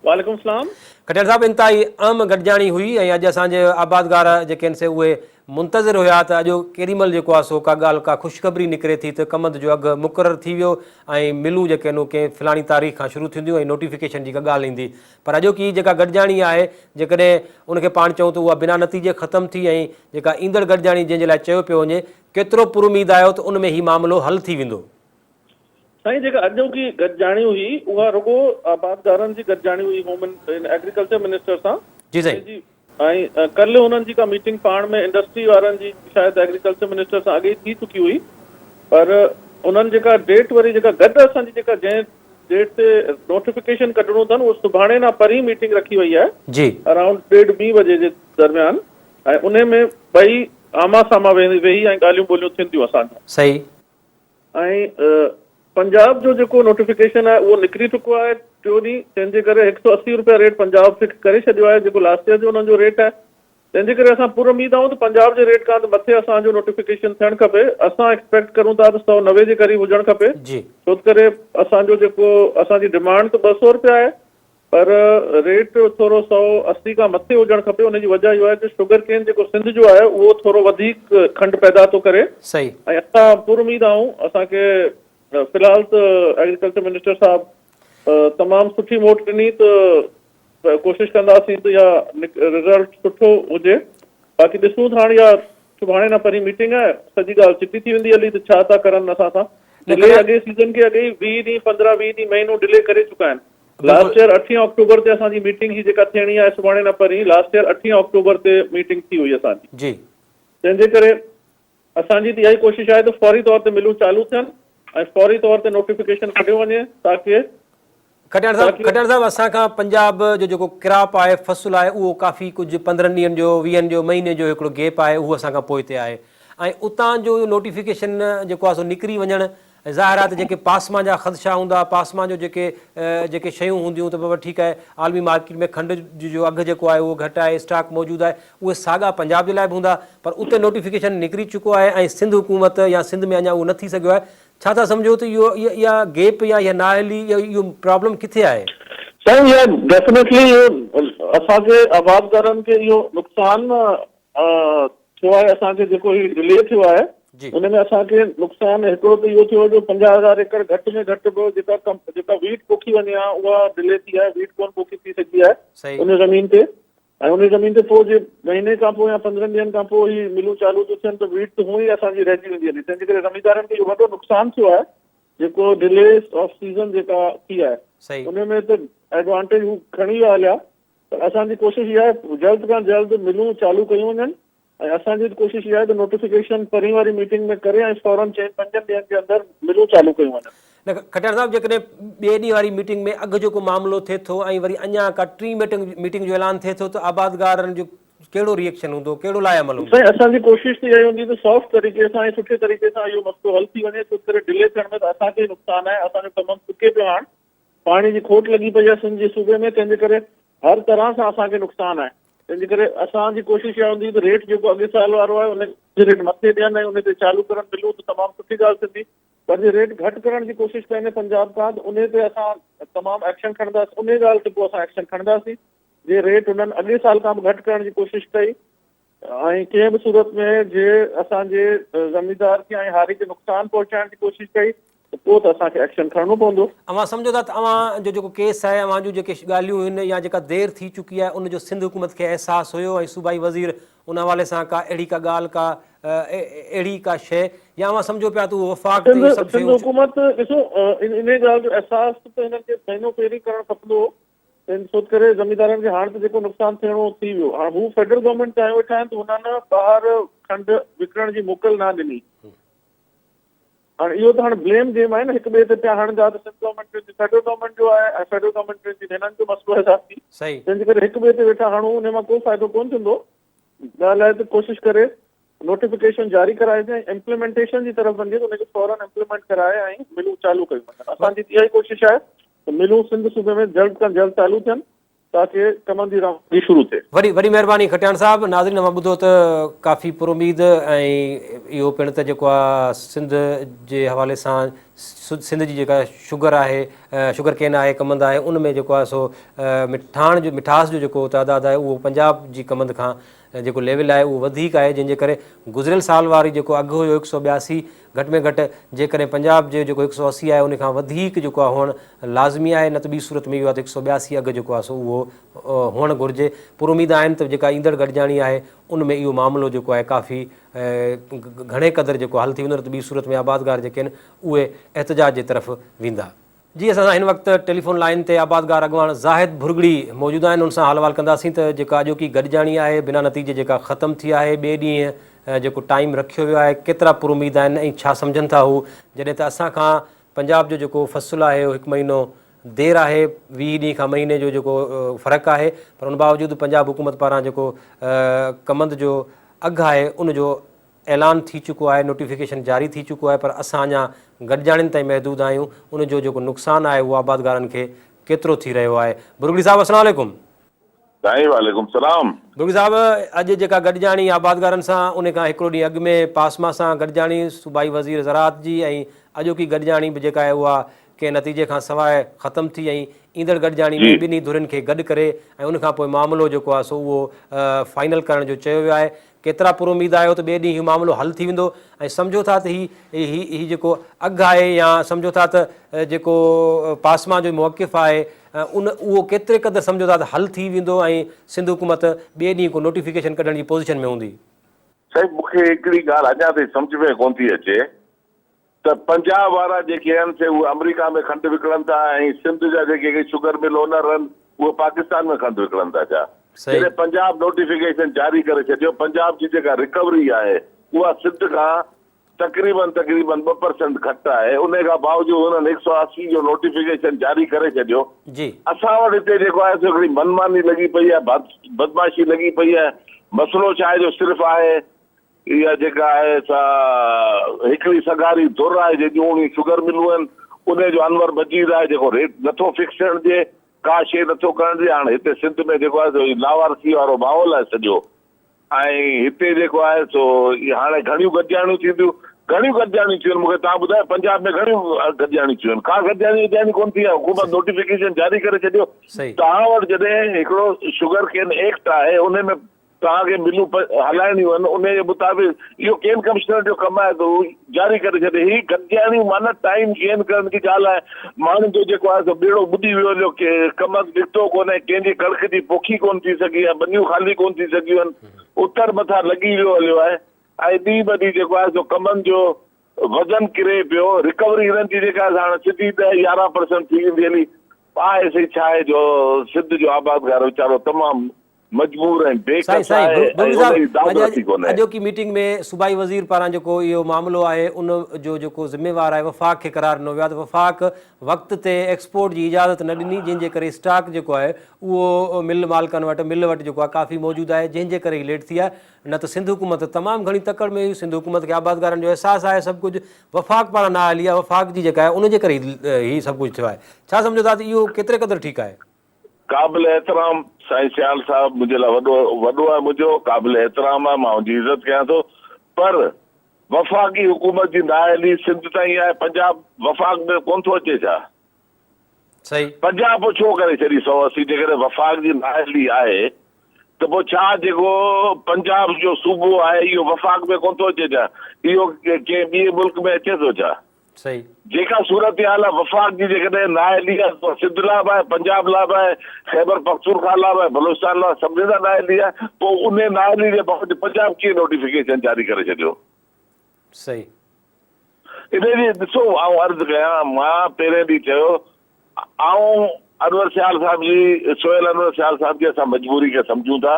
وعليڪم السلام. کٽياڻ صاحب انتهائي اهم گڏجاڻي هئي ۽ اڄ اسان جي آبادگار جيڪي آهن سي اهي منتظر هيا ته اڄ ڪيڏي مهل جيڪو آهي سو ڪا ڳالهه ڪا خوشخبري نڪري ٿي ته ڪمند جو اگهه مقرر ٿي ويو ۽ ملون جيڪي آهن اهي ڪنهن فلاڻي تاريخ کان شروع ٿينديون ۽ نوٽيفڪيشن جي ڪا ڳالهه ايندي پر اڄوڪي جيڪا گڏجاڻي آهي جيڪڏهن ان کي پاڻ چئون ته اها بنا نتيجي ختم ٿي ۽ جيڪا ايندڙ گڏجاڻي جنهن جي لاء چيو پيو وڃي ڪيترو پراميد آهيو ته ان ۾ هي معاملو حل ٿي ويندو. سائين جيڪا اڄوڪي گڏجاڻي هئي اها رڳو آبادگارن جي گڏجاڻي هئي هوم ايگريڪلچر منسٽر سان جي سائين. جي ۽ ڪلهه انهن جي ڪا ميٽنگ پاڻ ۾ انڊسٽري وارن جي شايد ايگريڪلچر منسٽر سان اڳي ئي ٿي چڪي هئي پر انهن جيڪا ڊيٽ وري جيڪا گڏ اسان جي جيڪا جنهن ڊيٽ تي نوٽيفڪيشن ڪڍڻو اٿن اهو سڀاڻي نه پرين ميٽنگ رکي وئي آهي جي. ارائونڊ ڏيڍ ٻي بجي جي درميان ۽ انهي ۾ ٻئي آما ساما ويهي ۽ ڳالهيون ٻولهيون ٿينديون اسان جون. صحيح. ۽ پنجاب جو جيڪو نوٽيفڪيشن آهي اهو نڪري چڪو آهي ٽيون ڏينهن تنهن جي ڪري هڪ سؤ 80 روپيا ريٽ پنجاب فڪس ڪري ڇڏيو آهي جيڪو لاسٽ ايئر جو انهن جو ريٽ آهي تنهن جي ڪري اسان پر اميد آهيون ته پنجاب جي ريٽ کان ته مٿي اسان جو نوٽيفڪيشن ٿيڻ کپي اسان ايڪسپيڪٽ ڪرون ٿا ته 190 جي قريب هجڻ کپي جي. ڇو ته ڪري اسان جو جيڪو اسان جي ڊمانڊ ته 200 روپيا آهي پر ريٽ ٿورو 180 کان مٿي هجڻ کپي ان جي وجه اهو آهي ته شگر ڪين جيڪو سنڌ جو آهي اهو ٿورو وڌيڪ کنڊ پيدا ٿو ڪري صحيح. ۽ اسان پر اميد آهيون اسان کي في الحال ته ايگريڪلچر منسٽر صاحب تمام سٺي موٽ ڏني ته ڪوشش ڪنداسين ته اها رزلٽ سٺو هجي باقي ڏسون ٿا هاڻي اها سڀاڻي نه پرين ميٽنگ آهي سڄي ڳالهه چٽي ٿي ويندي هلي ته ڇا ٿا ڪرن اسان سان ڊلي اڳي سيزن کي اڳي ئي 20 ڏينهن 15 20 ڏينهن مهينو ڊلي ڪري چڪا آهن لاسٽ ايئر اٺين آڪٽوبر تي اسان جي ميٽنگ هي جيڪا ٿيڻي آهي سڀاڻي نه پرين لاسٽ ايئر اٺين آڪٽوبر تي ميٽنگ ٿي هئي اسان جي. جي. تنهن جي ڪري اسان جي ته اها ئي ڪوشش آهي ته فوري طور تي ملون چالو ٿين ۽ فوري طور تي نوٽيفڪيشن ڪڍيو وڃي تاڪي کٽياڻ صاحب کٽياڻ صاحب اسان کان پنجاب جو جيڪو ڪراپ آهي فصل آهي اهو ڪافي ڪجهه 15 ڏينهن جو 20 جو مهيني جو هڪڙو گيپ آهي اهو اسان کان پوئتي آهي ۽ اتان جو نوٽيفڪيشن جيڪو آهي سو نڪري وڃڻ ۽ ظاهر آهي ته جيڪي پاسما جا خدشا هوندا، پاسما جو جيڪي جيڪي شيون هونديون ته بابا ٺيڪ آهي عالمي مارڪيٽ ۾ کنڊ جو اگهه جيڪو آهي اهو گهٽ آهي، اسٽاڪ موجود آهي، اهي ساڳا پنجاب جي لاء به هوندا پر اتي نوٽيفڪيشن نڪري چڪو آهي ۽ سنڌ حڪومت يا سنڌ ۾ اڃا اهو نه ٿي سگهيو آهي، ڇا ٿا سمجهو ته اهو اها گيپ يا اها نااهلي يا اهو پرابلم ڪٿي آهي؟ سائين اها ڊيفنيٽلي اهو اسان کي آبادگارن کي اهو نقصان ٿيو آهي اسان کي جيڪو هي ڊلي ٿيو آهي ان ۾ اسان کي نقصان هڪڙو ته اهو ٿيو جو 50 هزار ايڪڙ گهٽ ۾ گهٽ به جيڪا جيڪا ويٽ پوکي وڃي ها اها ڊلي ٿي آهي ويٽ ڪونه پوکي ٿي سگهي آهي ان زمين تي ۽ ان زمين تي پوء جي مهيني کان پوء يا 15 ڏينهن کان پوء هي ملون چالو ٿيون ٿين ته ويٽ ته هونئن ئي اسان جي رهجي ويندي هلي تنهن جي ڪري زميندارن کي اهو وڏو نقصان ٿيو آهي جيڪو ڊلي آف سيزن جيڪا ٿي آهي ان ۾ ته ايڊوانٽيج هو کڻي ويا هليا پر اسان جي ڪوشش اها آهي جلد کان جلد ملون چالو ڪيون وڃن ۽ اسان جي ڪوشش اها آهي ته نوٽيفڪيشن پرين واري ميٽنگ ۾ ڪري ۽ فورن چئن پنجن ڏينهن جي اندر ملون چالو ڪيون وڃن. نه کٽياڻ صاحب جيڪڏهن ٻئي ڏينهن واري ميٽنگ ۾ اگهه جو ڪو معاملو ٿئي ٿو ۽ وري اڃا ڪا ٽين ميٽنگ ميٽنگ جو اعلان ٿئي ٿو ته آبادگارن جو ڪهڙو ري ايڪشن هوندو ڪهڙو لاء عمل هوندو؟ سائين اسان جي ڪوشش ته اها ئي هوندي ته سافٽ طريقي سان ۽ سٺي طريقي سان اهو مسئلو حل ٿي وڃي ڇو ڪري ڊلي ٿيڻ ۾ ته اسان کي ئي نقصان آهي اسان جو ڪم سڪي پيو هاڻ پاڻي جي کوٽ لڳي پئي آهي سنڌ جي صوبي ۾ تنهن جي ڪري هر طرح سان اسان کي نقصان آهي تنهن جي ڪري اسان جي ڪوشش اها هوندي ته ريٽ جيڪو اڳي سال وارو آهي ان جي ريٽ مٿي ڏين ۽ ان تي چالو ڪرن ملون ته تمام سٺي ڳالهه ٿيندي پر جي ريٽ گهٽ ڪرڻ جي ڪوشش ڪين پنجاب کان ته ان تي اسان تمام ايڪشن کڻنداسين ان ڳالهه تي پوء اسان ايڪشن کڻنداسين جي ريٽ انهن اڳي سال کان به گهٽ ڪرڻ جي ڪوشش ڪئي. ۽ ڪنهن به صورت ۾ جي اسان جي زميندار کي ۽ هاري کي نقصان پهچائڻ جي ڪوشش ڪئي ته پوء ته اسان کي ايڪشن کڻڻو پوندو. اوهان سمجهو ٿا ته اوهان جو جيڪو ڪيس آهي، اوهان جون جيڪي ڳالهيون هن يا جيڪا دير ٿي چڪي آهي ان جو سنڌ حڪومت کي احساس هيو ۽ صوبائي وزير ان حوالي سان ڪا اهڙي ڪا ڳالهه ڪا اهڙي ڪا شيء يا اوهان سمجهو پيا ته اهو وفاق تي اهي سڀ سنڌ شيون حڪومت ڏسو انهي ڳالهه جو احساس ته هنن کي مهينو پهرين ڪرڻ کپندو هو تنهن سوچ ڪري زميندارن کي هاڻ ته جيڪو نقصان ٿيڻو هو ٿي ويو. هاڻ هو فيڊرل گورنمينٽ چاهيو ويٺا آهن ته هنن ٻاهر کنڊ وڪڻڻ جي موڪل نه ڏني. هاڻ اهو ته هاڻ بليم گيم آهي نه هڪ ٻئي تي پيا هڻندا ته سنڌ گورنمينٽ جو فيڊرل گورنمينٽ جو آهي ۽ فيڊرل گورنمينٽ جي هنن جو مسئلو آهي ذاتي. تنهن جي ڪري هڪ ٻئي تي ويٺا هڻون انهي مان ڪو فائدو ڪونه ٿيندو. ڳالهه آهي ته ڪوشش ڪري نوٽيفڪيشن جاري ڪرائجي ۽ امپليمينٽيشن جي طرف وڃجي ته ان کي فورن امپليمينٽ ڪرائي ۽ ملون چالو ڪيون وڃن. اسان جي اها ئي ڪوشش آهي ته ملون سنڌ صوبي ۾ جلد کان جلد چالو ٿين تاڪه ڪمن جي روانگي شروع ٿئي. وڏي وڏي مهرباني کٽياڻ صاحب. ناظرين اوهان ٻڌو ته ڪافي پر اميد ۽ اهو پڻ ته جيڪو آ سنڌ جي حوالي سان سنڌ جي جيڪا شگر آهي شگر ڪين آهي ڪمند آهي ان ۾ جيڪو آ سو مٺاڻ جو مٺاس جو جيڪو تعداد آهي اهو پنجاب جي ڪمند کان جيڪو ليول آهي اهو وڌيڪ آهي جنهن جي ڪري گذريل سال واري جيڪو اگهه هيو هڪ سئو 82 گهٽ ۾ گهٽ جيڪڏهن پنجاب جو جيڪو هڪ سئو 80 آهي ان کان وڌيڪ جيڪو آهي هئڻ لازمي آهي نه ته ٻي صورت ۾ اهو آهي ته هڪ سئو 82 اگهه جيڪو آهي سو اهو هئڻ گهرجي پر اميد آهن ته جيڪا ايندڙ گڏجاڻي آهي ان ۾ اهو معاملو جيڪو آهي ڪافي گهڻي قدر جيڪو حل ٿي ويندو نه ته ٻي صورت ۾ آبادگار جيڪي آهن اهي احتجاج جي طرف ويندا. جي اسان سان هن وقت ٽيليفون لائين تي آبادگار اڳواڻ زاهد ڀرڳڙي موجود آهن ان سان حال احوال ڪنداسين ته جيڪا اڄوڪي گڏجاڻي آهي بنا نتيجي جيڪا ختم ٿي آهي ٻئي ڏينهن جيڪو ٽائيم رکيو ويو آهي ڪيترا پر اميد آهن ۽ ڇا سمجهن ٿا هو جڏهن ته اسان کان پنجاب جو جيڪو فصل آهي اهو هڪ مهينو دير آهي 20 ڏينهن کان مهيني جو جيڪو فرق آهي پر ان باوجود پنجاب حڪومت پاران جيڪو ڪمند جو اگهه آهي ان جو اعلان ٿي چڪو آهي، نوٽيفڪيشن جاري ٿي چڪو آهي پر اسان اڃا گڏجاڻين تائين محدود آهيون، ان جو جيڪو نقصان آهي اهو آبادگارن کي ڪيترو ٿي رهيو آهي. برگڙي صاحب السلام عليڪم. سائين وعليڪم السلام. برگڙي صاحب اڄ جيڪا گڏجاڻي آبادگارن سان ان کان هڪڙو ڏينهن اڳ ۾ پاسما سان گڏجاڻي صوبائي وزير زراعت جي ۽ اڄوڪي گڏجاڻي به جيڪا آهي اها ڪنهن نتيجي کان سواء ختم ٿي ۽ ايندڙ گڏجاڻي ۾ ٻنهي ڌرين کي گڏ ڪري ۽ ان کان پوء معاملو جيڪو آهي سو اهو فائنل ڪرڻ جو چيو ويو آهي ڪيترا پر اميد آهيو ته ٻئي ڏينهن هي معاملو حل ٿي ويندو ۽ سمجهو ٿا ته هي هي هي جيڪو اگهه آهي يا سمجهو ٿا ته جيڪو پاسما جو موقف آهي ان اهو ڪيتري قدر سمجهو ٿا ته حل ٿي ويندو ۽ سنڌ حڪومت ٻئي ڏينهن ڪو نوٽيفڪيشن ڪڍڻ جي پوزيشن ۾ هوندي. سائين مون کي هڪڙي ڳالهه اڃا تائين سمجهه ۾ ڪونه ٿي اچي ته پنجاب وارا جيڪي آهن سي اهي آمريڪا ۾ کنڊ وڪڻن ٿا ۽ سنڌ جا جيڪي شگر مل اونر آهن اهي پاڪستان ۾ کنڊ وڪڻن ٿا ڇا؟ جڏهن پنجاب نوٽيفڪيشن جاري ڪري ڇڏيو پنجاب جي جيڪا رڪوري آهي اها سنڌ کان تقريبن تقريبن 2% گهٽ آهي انهي کان باوجود هنن 180 جو نوٽيفڪيشن جاري ڪري ڇڏيو اسان وٽ هتي جيڪو آهي سو هڪڙي منماني لڳي پئي آهي بدمعاشي لڳي پئي آهي مسئلو ڇا آهي جو صرف آهي اها جيڪا آهي سا هڪڙي سگهاري ڌر آهي جنهن جون اڻيون شگر ملون آهن، انهي جو انور مجيد آهي جيڪو ريٽ نٿو فڪس ٿيڻ ڏئي، ڪا شيء نٿو ڪرڻ ڏئي، هاڻ هتي سنڌ ۾ جيڪو آهي سو هي لاوارثي وارو ماحول آهي سڄو ۽ هتي جيڪو آهي سو هاڻي گهڻيون گڏجاڻيون ٿينديون، گهڻيون گڏجاڻيون ٿيون آهن مون کي توهان ٻڌايو پنجاب ۾ گهڻيون گڏجاڻيون ٿيون آهن، ڪا گڏجاڻي وڄاڻي ڪونه ٿي آهي، حڪومت نوٽيفڪيشن جاري ڪري ڇڏيو، توهان وٽ جڏهن هڪڙو شگر ڪين ايڪٽ آهي انهي ۾ توهان کي ملون هلائڻيون آهن انهيء جي مطابق اهو ڪين ڪمشنر جو ڪم آهي ته هو جاري ڪري ڇڏي. هي گڏجاڻيون معنيٰ ٽائيم گين ڪرڻ جي ڳالهه آهي. ماڻهن جو جيڪو آهي سو ٻيڙو ٻڏي ويو هليو، ڪم نڪتو ڪونهي، ڪنهن جي ڪڻڪ جي پوکي ڪونه ٿي سگهي آهي، ٻنيون خالي ڪونه ٿي سگهيون آهن، اتر مٿان لڳي ويو هليو آهي ۽ ڏينهن به ڏينهن جيڪو آهي سو ڪمن جو وزن ڪري پيو، رڪوري هنن جي جيڪا آهي سا هاڻي سڌي 10 11 پرسنٽ ٿي ويندي هلي. آهي سائين ڇا آهي جو سنڌ جو آبادگار ويچارو تمام مجبور ۽ بي سائين ڪس سائين آهي بروهي ۽ صاحب ان جي داد اڄ رسي ڪونهي. اڄوڪي ميٽنگ ۾ صوبائي وزير پاران جيڪو اهو معاملو آهي ان جو جيڪو ذميوار آهي وفاق کي قرار ڏنو ويو آهي ته وفاق وقت تي ايڪسپورٽ جي اجازت نه ڏني جنهن جي ڪري اسٽاڪ جيڪو آهي اهو مل مالڪن وٽ مل وٽ جيڪو آهي ڪافي موجود آهي جنهن جي ڪري هي ليٽ ٿي آهي نه ته سنڌ حڪومت تمام گهڻي تڪڙ ۾ هئي سنڌ حڪومت کي آبادگارن جو احساس آهي سڀ ڪجهه وفاق پاران نااهلي آهي وفاق جي جيڪا آهي ان جي ڪري هي سڀ ڪجهه ٿيو آهي ڇا سمجهو ٿا ته اهو ڪيتري قدر ٺيڪ آهي؟ قابل احترام سائين سيال صاحب منهنجي لاء وڏو وڏو آهي منهنجو قابل احترام آهي مان ان جي عزت ڪيان ٿو پر وفاقي حڪومت جي نااهلي سنڌ تائين آهي پنجاب وفاق ۾ ڪون ٿو اچي ڇا؟ صحيح. پنجاب پوء ڇو ڪري ڇڏي 180 جيڪڏهن وفاق جي نااهلي آهي ته پوء ڇا جيڪو پنجاب جو صوبو آهي اهو وفاق ۾ ڪونه ٿو اچي ڇا؟ اهو ڪنهن ٻئي ملڪ ۾ اچي ٿو ڇا؟ صحيح. جيڪا صورتحال آهي وفاق جي جيڪڏهن نااهلي آهي ته سنڌ لاء به آهي، پنجاب لاء به آهي، خيبر پختونخوا لاء به آهي، بلوچستان لاء سڀني لاء نااهلي آهي، پوء انهي نااهلي جي باوجود پنجاب ڪيئن نوٽيفڪيشن جاري ڪري ڇڏيو؟ صحيح. انهي جي ڏسو آئون عرض ڪيان مان پهرين ڏينهن چيو آئون انور سيال صاحب جي سهيل انور سيال صاحب جي اسان مجبوري کي سمجهون ٿا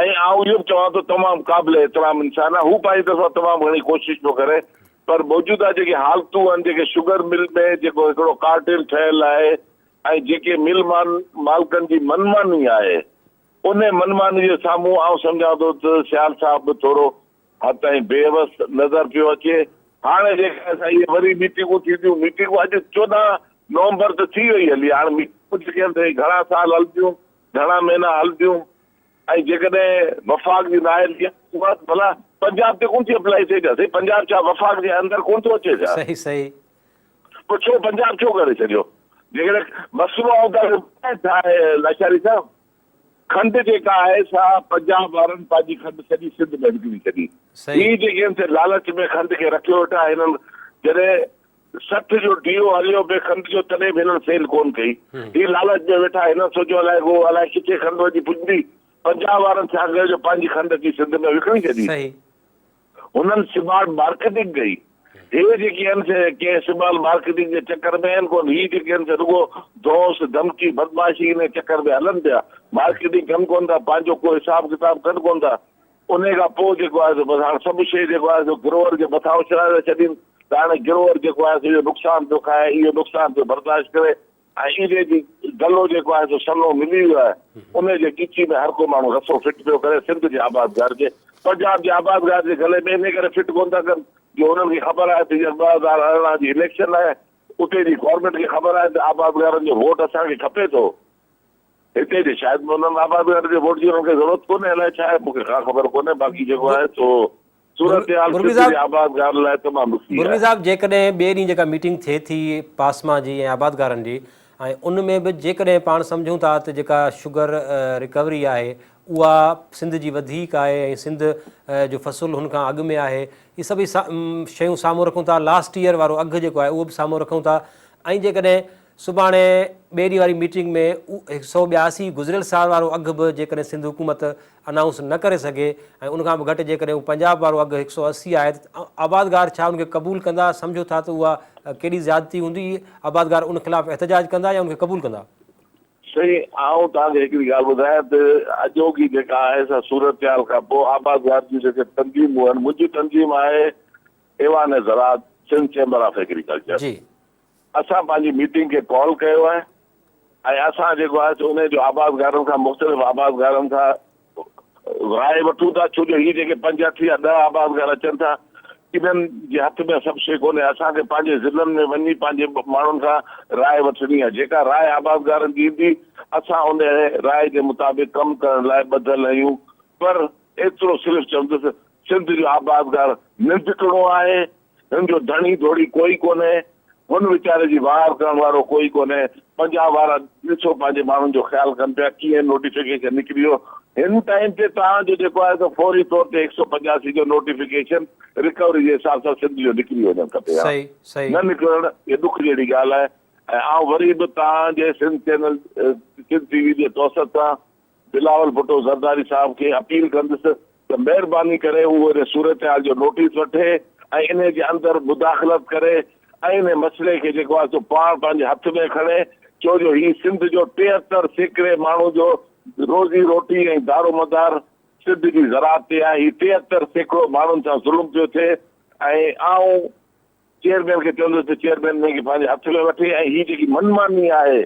۽ آئون اهو به چوان ٿو تمام قابل احترام انسان آهي هو پنهنجي طرفان تمام گهڻي ڪوشش پيو ڪري پر موجوده جيڪي حالتون آهن جيڪي شگر مل ۾ جيڪو هڪڙو ڪارٽيل ٺهيل آهي ۽ جيڪي مل مان مالڪن جي منماني آهي انهي منماني جي سامهون آئون سمجهان ٿو ته سيال صاحب به ٿورو حد تائين بي وس نظر پيو اچي. هاڻي جيڪڏهن سائين اهي وري ميٽنگون ٿينديون، ميٽنگون اڄ 14 نومبر ته ٿي وئي هلي، هاڻي ميٽنگون جيڪي آهن سي گهڻا سال هلنديون، گهڻا مهينا هلنديون ۽ جيڪڏهن وفاق جي نااهلي آهي اها ته ڀلا پنجاب تي ڪونه ٿي اپلائي ٿئي ڇا؟ سائين پنجاب ڇا وفاق جي اندر ڪونه ٿو اچي ڇا؟ صحيح صحيح. پوء ڇو پنجاب ڇو ڪري ڇڏيو؟ جيڪڏهن مسئلو آئون توهان کي ٻڌايان ڇا آهي لاشاري صاحب؟ کنڊ جيڪا آهي سا پنجاب وارن پنهنجي کنڊ سڄي سنڌ ۾ وڪڻي ڇڏي. هي جيڪي آهن سي لالچ ۾ کنڊ کي رکيو ويٺا هنن جڏهن 60 جو ڊيو هليو پئي کنڊ جو تڏهن به هنن سيل ڪون ڪئي. هي لالچ ۾ ويٺا هنن سوچيو الائي ڪو الائي ڪٿي کنڊ وڃي پڄندي. پنجاب وارن ڇا ڪيو جو پنهنجي کنڊ اچي سنڌ ۾ وڪڻي ڇڏي. هنن سمال مارڪيٽنگ ڪئي. هي جيڪي آهن سي ڪنهن سمال مارڪيٽنگ جي چڪر ۾ آهن ڪونه. هي جيڪي آهن سي رڳو ڌونس، ڌمڪي، بدمعاشي انهي چڪر ۾ هلن پيا. مارڪيٽنگ ڪن ڪونه ٿا، پنهنجو ڪو حساب ڪتاب ڪن ڪونه ٿا. انهي کان پوء جيڪو آهي سو بس هاڻ سڀ شيء جيڪو آهي سو گروئر جي مٿان اڇلائي ٿا ڇڏين ته هاڻي گروئر جيڪو آهي سو اهو نقصان پيو کائي، اهو نقصان پيو برداشت ڪري. ۽ ايري جي گلو جيڪو آهي سو سنهو ملي ويو آهي، انهي جي ڳچي ۾ هر ڪو ماڻهو رسو فٽ پيو ڪري، سنڌ جي آبادگار جي، پنجاب جي آبادگار جي گلي ۾ انهي ڪري فٽ ڪونه ٿا ڪن جو هنن کي خبر آهي ته هينئر 2018 جي اليڪشن آهي، اتي جي گورنمينٽ کي خبر آهي ته آبادگارن جو ووٽ اسان کي کپي ٿو، هتي جي شايد انهن آبادگارن جي ووٽ جي انهن کي ضرورت ڪونهي الائي ڇا آهي مون کي ڪا خبر ڪونهي باقي جيڪو آهي سو صورتحال برمي سنڌ صاحب جي آبادگارن لاء تمام ڏکي برمي آهي. صاحب جيڪڏهن ٻئي ڏينهن جيڪا ميٽنگ ٿئي ٿي پاسما جي ۽ آبادگارن جي ۽ ان ۾ به جيڪڏهن پاڻ سمجهون ٿا ته جيڪا شگر رڪوري آهي اها سنڌ جي وڌيڪ آهي ۽ سنڌ جو فصل هن کان اڳ ۾ آهي اهي سڀئي شيون سامهون رکون ٿا لاسٽ ايئر وارو اگهه جيڪو آهي اهو به سامهون رکون ٿا ۽ جيڪڏهن سڀاڻي ٻئي ڏينهن واري ميٽنگ ۾ 182 گذريل سال وارو اگهه به جيڪڏهن سنڌ حڪومت انائونس نه ڪري سگهي ۽ ان کان به گهٽ جيڪڏهن هو پنجاب وارو اگهه 180 آهي ته آبادگار ڇا ان کي قبول ڪندا؟ سمجهو ٿا ته اها ڪيڏي زيادتي هوندي؟ آبادگار ان خلاف احتجاج ڪندا يا ان کي قبول ڪندا؟ سائين آئون توهان کي هڪڙي ڳالهه ٻڌايان ته اڄوڪي جيڪا آهي سا صورتحال کان پوء آبادگار جون جيڪي تنظيمون آهن منهنجي تنظيم آهي ايوان زراعت سنڌ چيمبر آف ايگريڪلچر جي. اسان پنهنجي ميٽنگ کي ڪال ڪيو آهي ۽ اسان جيڪو آهي سو انهي جو آبادگارن کان مختلف آبادگارن کان راء وٺون ٿا ڇو جو هي جيڪي پنج اٺ يا ڏهه آبادگار اچن ٿا انهن جي هٿ ۾ سڀ شيء ڪونهي اسان کي پنهنجي ضلعن ۾ وڃي پنهنجي ماڻهن کان راء وٺڻي آهي جيڪا راء آبادگارن جي ايندي اسان ان راء جي مطابق ڪم ڪرڻ لاء ٻڌل آهيون پر ايترو صرف چوندس سنڌ جو آبادگار ننڌڪڻو آهي هن جو ڌڻي ڌوڙي ڪوئي ڪونهي، هن ويچاري جي واهر ڪرڻ وارو ڪوئي ڪونهي، پنجاب وارا ڏسو پنهنجي ماڻهن جو خيال ڪن پيا، ڪيئن نوٽيفڪيشن نڪري ويو، هن ٽائيم تي توهان جو جيڪو آهي سو فوري طور تي 185 جو نوٽيفڪيشن رڪوري جي حساب سان سنڌ جو نڪري وڃڻ کپي ها، صحيح صحيح. نه نڪرڻ اهي ڏک جهڙي ڳالهه آهي ۽ آئون وري به توهان جي سنڌ چينل سنڌ ٽي وي جي توسط سان بلاول ڀٽو زرداري صاحب کي اپيل ڪندس ته مهرباني ڪري هو ان صورتحال جو نوٽيس وٺي ۽ انهي جي اندر مداخلت ڪري ۽ انهي مسئلي کي جيڪو آهي سو پاڻ پنهنجي هٿ ۾ کڻي ڇو جو هي سنڌ جو 73 سيڪڙي ماڻهو جو روزي روٽي ۽ دارومدار سنڌ جي زراعت تي آهي هي 73% ماڻهن سان ظلم پيو ٿئي ۽ آئون چيئرمين کي چوندس ته چيئرمين انهي کي پنهنجي هٿ ۾ وٺي ۽ هي جيڪي منماني آهي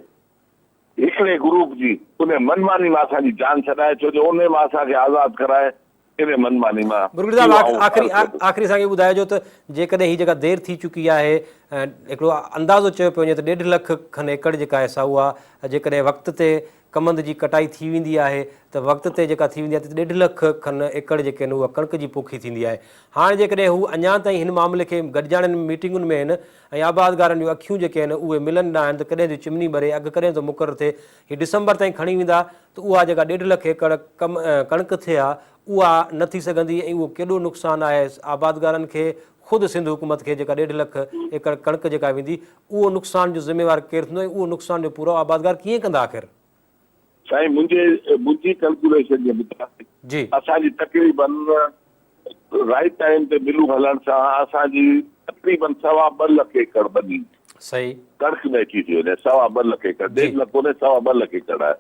هڪڙي گروپ جي انهي منماني مان اسان جي جان ڇڏائي ڇو جو انهي مان اسان کي آزاد ڪرائي انهي منماني مان برگڙي صاحب اهو آئون آخري عرض ڪندس. آخري اسان کي ٻڌائجو ته جيڪڏهن هي جيڪا دير ٿي چڪي آهي ۽ هڪڙو اندازو چيو پيو وڃي ته ڏيڍ لک کن ايڪڙ جيڪا آهي سا اها جيڪڏهن وقت تي ڪمند جي ڪٽائي ٿي ويندي آهي ته وقت تي جيڪا ٿي ويندي آهي ته ڏيڍ لک کن ايڪڙ جيڪي آهن اها ڪڻڪ جي پوکي ٿيندي آهي. هاڻي جيڪڏهن هو اڃا تائين هن معاملي کي گڏجاڻين ۾ ميٽنگن ۾ آهن ۽ آبادگارن جون اکيون جيڪي آهن اهي ملن ڏانهن آهن ته ڪڏهن ٿي چمني ٻري اگهه ڪڏهن ٿو مقرر ٿئي هي ڊسمبر تائين کڻي ويندا ته اها جيڪا ڏيڍ لک ايڪڙ ڪم ڪڻڪ ٿئي ها اها نه ٿي سگهندي ۽ اهو ڪيڏو نقصان آهي آبادگارن کي خود سنڌ حڪومت کي جيڪا ڏيڍ لک ايڪڙ ڪڻڪ جيڪا ويندي اهو نقصان جو ذميوار ڪير ٿيندو ۽ اهو نقصان جو پورائو آبادگار ڪيئن ڪندا آخر؟ سائين منهنجي منهنجي ڪلڪوليشن جي مطابق جي. اسان جي تقريبن رائيٽ ٽائيم تي ملون هلڻ سان اسان جي تقريبن سوا ٻه لک ايڪڙ ٻني صحيح. ڪڻڪ ۾ اچي ٿي وڃي سوا ٻه لک ايڪڙ جي. ڏيڍ لک ڪونهي سوا ٻه لک ايڪڙ آهي.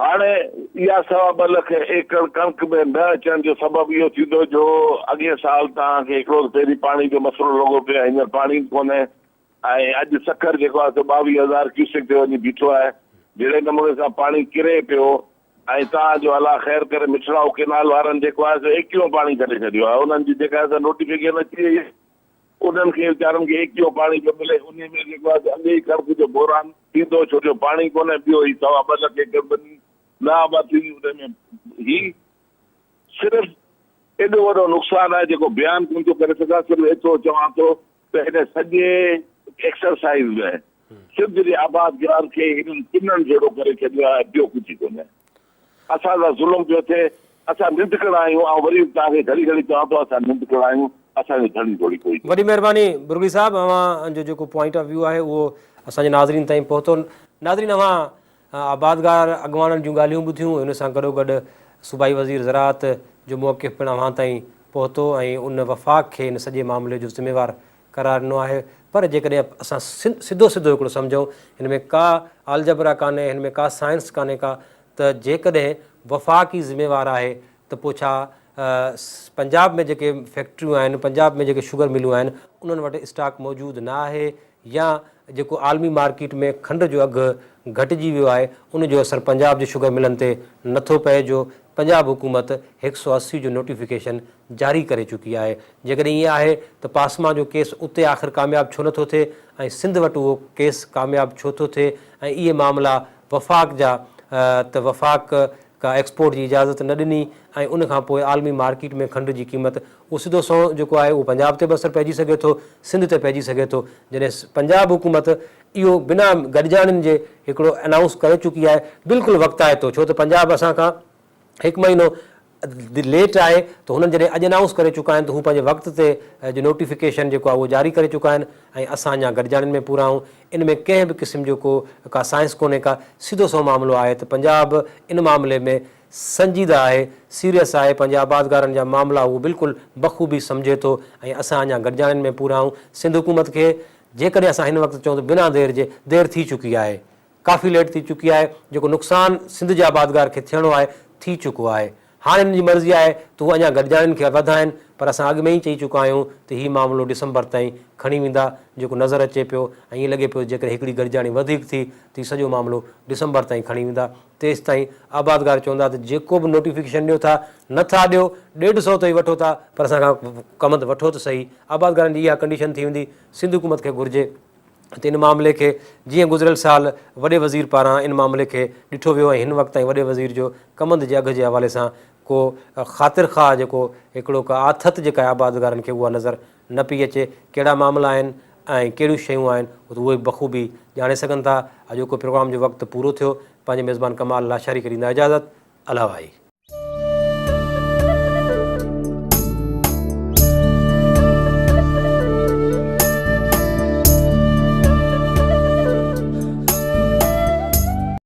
هاڻي اها سوا ٻه لک ايڪڙ ڪڻڪ ۾ نه اچڻ جو سبب اهو ٿيندو جو اڳئين سال توهان کي هڪڙو ته پهرين پاڻي جو مسئلو لڳو پيو آهي هينئر پاڻي به ڪونهي ۽ اڄ سکر جيڪو آهي سو 22 هزار ڪيوسڪ تي وڃي بيٺو آهي جهڙي نموني سان پاڻي ڪري پيو ۽ توهان جو الله خير ڪري مٺڙائو ڪينال وارن جيڪو آهي سو ايڪيون پاڻي ڪڍي ڇڏيو آهي انهن جي جيڪا آهي سا نوٽيفڪيشن اچي وئي آهي. انهن کي ويچارن کي ايڪيهون پاڻي پيو ملي، انهي ۾ جيڪو آهي سو اڳي ئي ڪڻڪ جو بحران ٿيندو ڇو جو پاڻي ڪونهي، ٻيو هي سوا ٻه لک ايڪڙ ٻني نه آباد ٿيندي، انهي ۾ هي صرف ايڏو وڏو نقصان آهي جيڪو بيان ڪونه ٿو ڪري سگهان، صرف ايترو چوان ٿو ته هن سڄي ايڪسرسائيز ۾ سنڌ جي آبادگار کي هنن پنڻ جهڙو ڪري ڇڏيو آهي، ٻيو ڪجهه ئي ڪونهي. اسان سان ظلم پيو ٿئي، اسان ننڌڪڙا آهيون، آئون وري به توهان کي گهڙي گهڙي چوان ٿو اسان ننڌڪڙا آهيون، اسان جو ڌڻي ڌوڙي ڪوئي ڪونهي. وڏي مهرباني برگڙي صاحب اوهان جو جيڪو پوائنٽ آف ويو آهي اهو اسان جي ناظرين تائين پهتو. ناظرين اوهان آبادگار اڳواڻن جون ڳالهيون ٻڌيون ان سان گڏوگڏ صوبائي وزير زراعت جو موقف پڻ اوهان تائين پهتو ۽ ان وفاق کي ان سڄي معاملي جو ذميوار قرار ڏنو آهي پر جيڪڏهن اسان سڌو سڌو هڪڙو سمجهون هن ۾ ڪا آلجبرا ڪانهي هن ۾ ڪا سائنس ڪانهي ڪا ته جيڪڏهن وفاق ئي ذميوار آهي ته پوء ڇا پنجاب ۾ جيڪي فيڪٽريون آهن پنجاب ۾ جيڪي شگر ملون آهن انهن وٽ اسٽاڪ موجود نه آهي يا جيڪو عالمي مارڪيٽ ۾ کنڊ جو اگهه گهٽجي ويو آهي ان جو اثر پنجاب جي شگر ملن تي نٿو پئي جو پنجاب حڪومت هڪ سئو 80 جو نوٽيفڪيشن جاري ڪري چڪي آهي جيڪڏهن ائين آهي ته پاسما جو ڪيس اتي آخر ڪامياب ڇو نٿو ٿئي ۽ سنڌ وٽ اهو ڪيس ڪامياب ڇو ٿو ٿئي ۽ اهي معاملا وفاق جا ته وفاق ڪا ايڪسپورٽ جي اجازت نه ڏني ۽ ان کان پوء عالمي مارڪيٽ ۾ کنڊ جي قيمت اهو سڌو سنئون جيڪو آهي اهو پنجاب تي به اثر پئجي سگهي ٿو سنڌ تي پئجي سگهي ٿو جڏهن پنجاب حڪومت اهو بنا گڏجاڻين جي هڪڙو انائونس ڪري چڪي آهي بلڪل وقتائتو ڇو ته پنجاب اسان کان هڪ مهينو ليٽ آهي ته هنن جڏهن اڄ انائونس ڪري چڪا آهن ته هو پنهنجي وقت تي جو نوٽيفڪيشن جيڪو آهي اهو جاري ڪري چڪا آهن ۽ اسان اڃا گڏجاڻين ۾ پورا آهيون ان ۾ ڪنهن به قسم جو ڪو ڪا سائنس ڪونهي ڪا سڌو سنئون معاملو آهي ته پنجاب ان معاملي ۾ سنجيده آهي سيريس آهي پنهنجي آبادگارن جا معاملا هو بلڪل بخوبي سمجهي ٿو ۽ اسان اڃا گڏجاڻين ۾ پورا آهيون سنڌ حڪومت کي جيڪڏهن اسان هن وقت چئون ته بنا دير جي دير ٿي چڪي آهي ڪافي ليٽ ٿي چڪي آهي، جيڪو نقصان سنڌ جي آبادگار کي ٿيڻو آهي ٿي چڪو آهي. هاڻ هنن جي مرضي آهي ته هو اڃا گڏجاڻين کي وڌائين پر اسان اڳ ۾ ئي چئي چڪا آهيون ته هي معاملو ڊسمبر تائين کڻي ويندا جيڪو نظر اچي پيو ۽ ائين لڳي پيو جيڪڏهن هڪڙي گڏجاڻي وڌيڪ ٿي ته هي سڄو معاملو ڊسمبر تائين کڻي ويندا تيستائين آبادگار چوندا ته جيڪو به نوٽيفڪيشن ڏيو ٿا نه ٿا ڏيو ڏيڍ سئو تي ئي وٺو ٿا پر اسان کان ڪمند وٺو ته سهي آبادگارن جي اها ڪنڊيشن ٿي ويندي سنڌ حڪومت کي گهرجي ته ان معاملي کي جيئن گذريل سال وڏي وزير پاران ان معاملي کي ڏٺو ويو ۽ هن وقت تائين وڏي وزير جو ڪمند جي اگهه جي حوالي سان ڪو خاطر خواهه جيڪو هڪڙو ڪا آٿت جيڪا آهي آبادگارن کي اها نظر نه پئي اچي ڪهڙا معاملا آهن ۽ ڪهڙيون شيون آهن اهي بخوبي ڄاڻي سگهن ٿا اڄوڪو پروگرام جو وقت پورو ٿيو پنهنجي ميزبان ڪمال لاشاري کي ڏيندا اجازت الله واهي.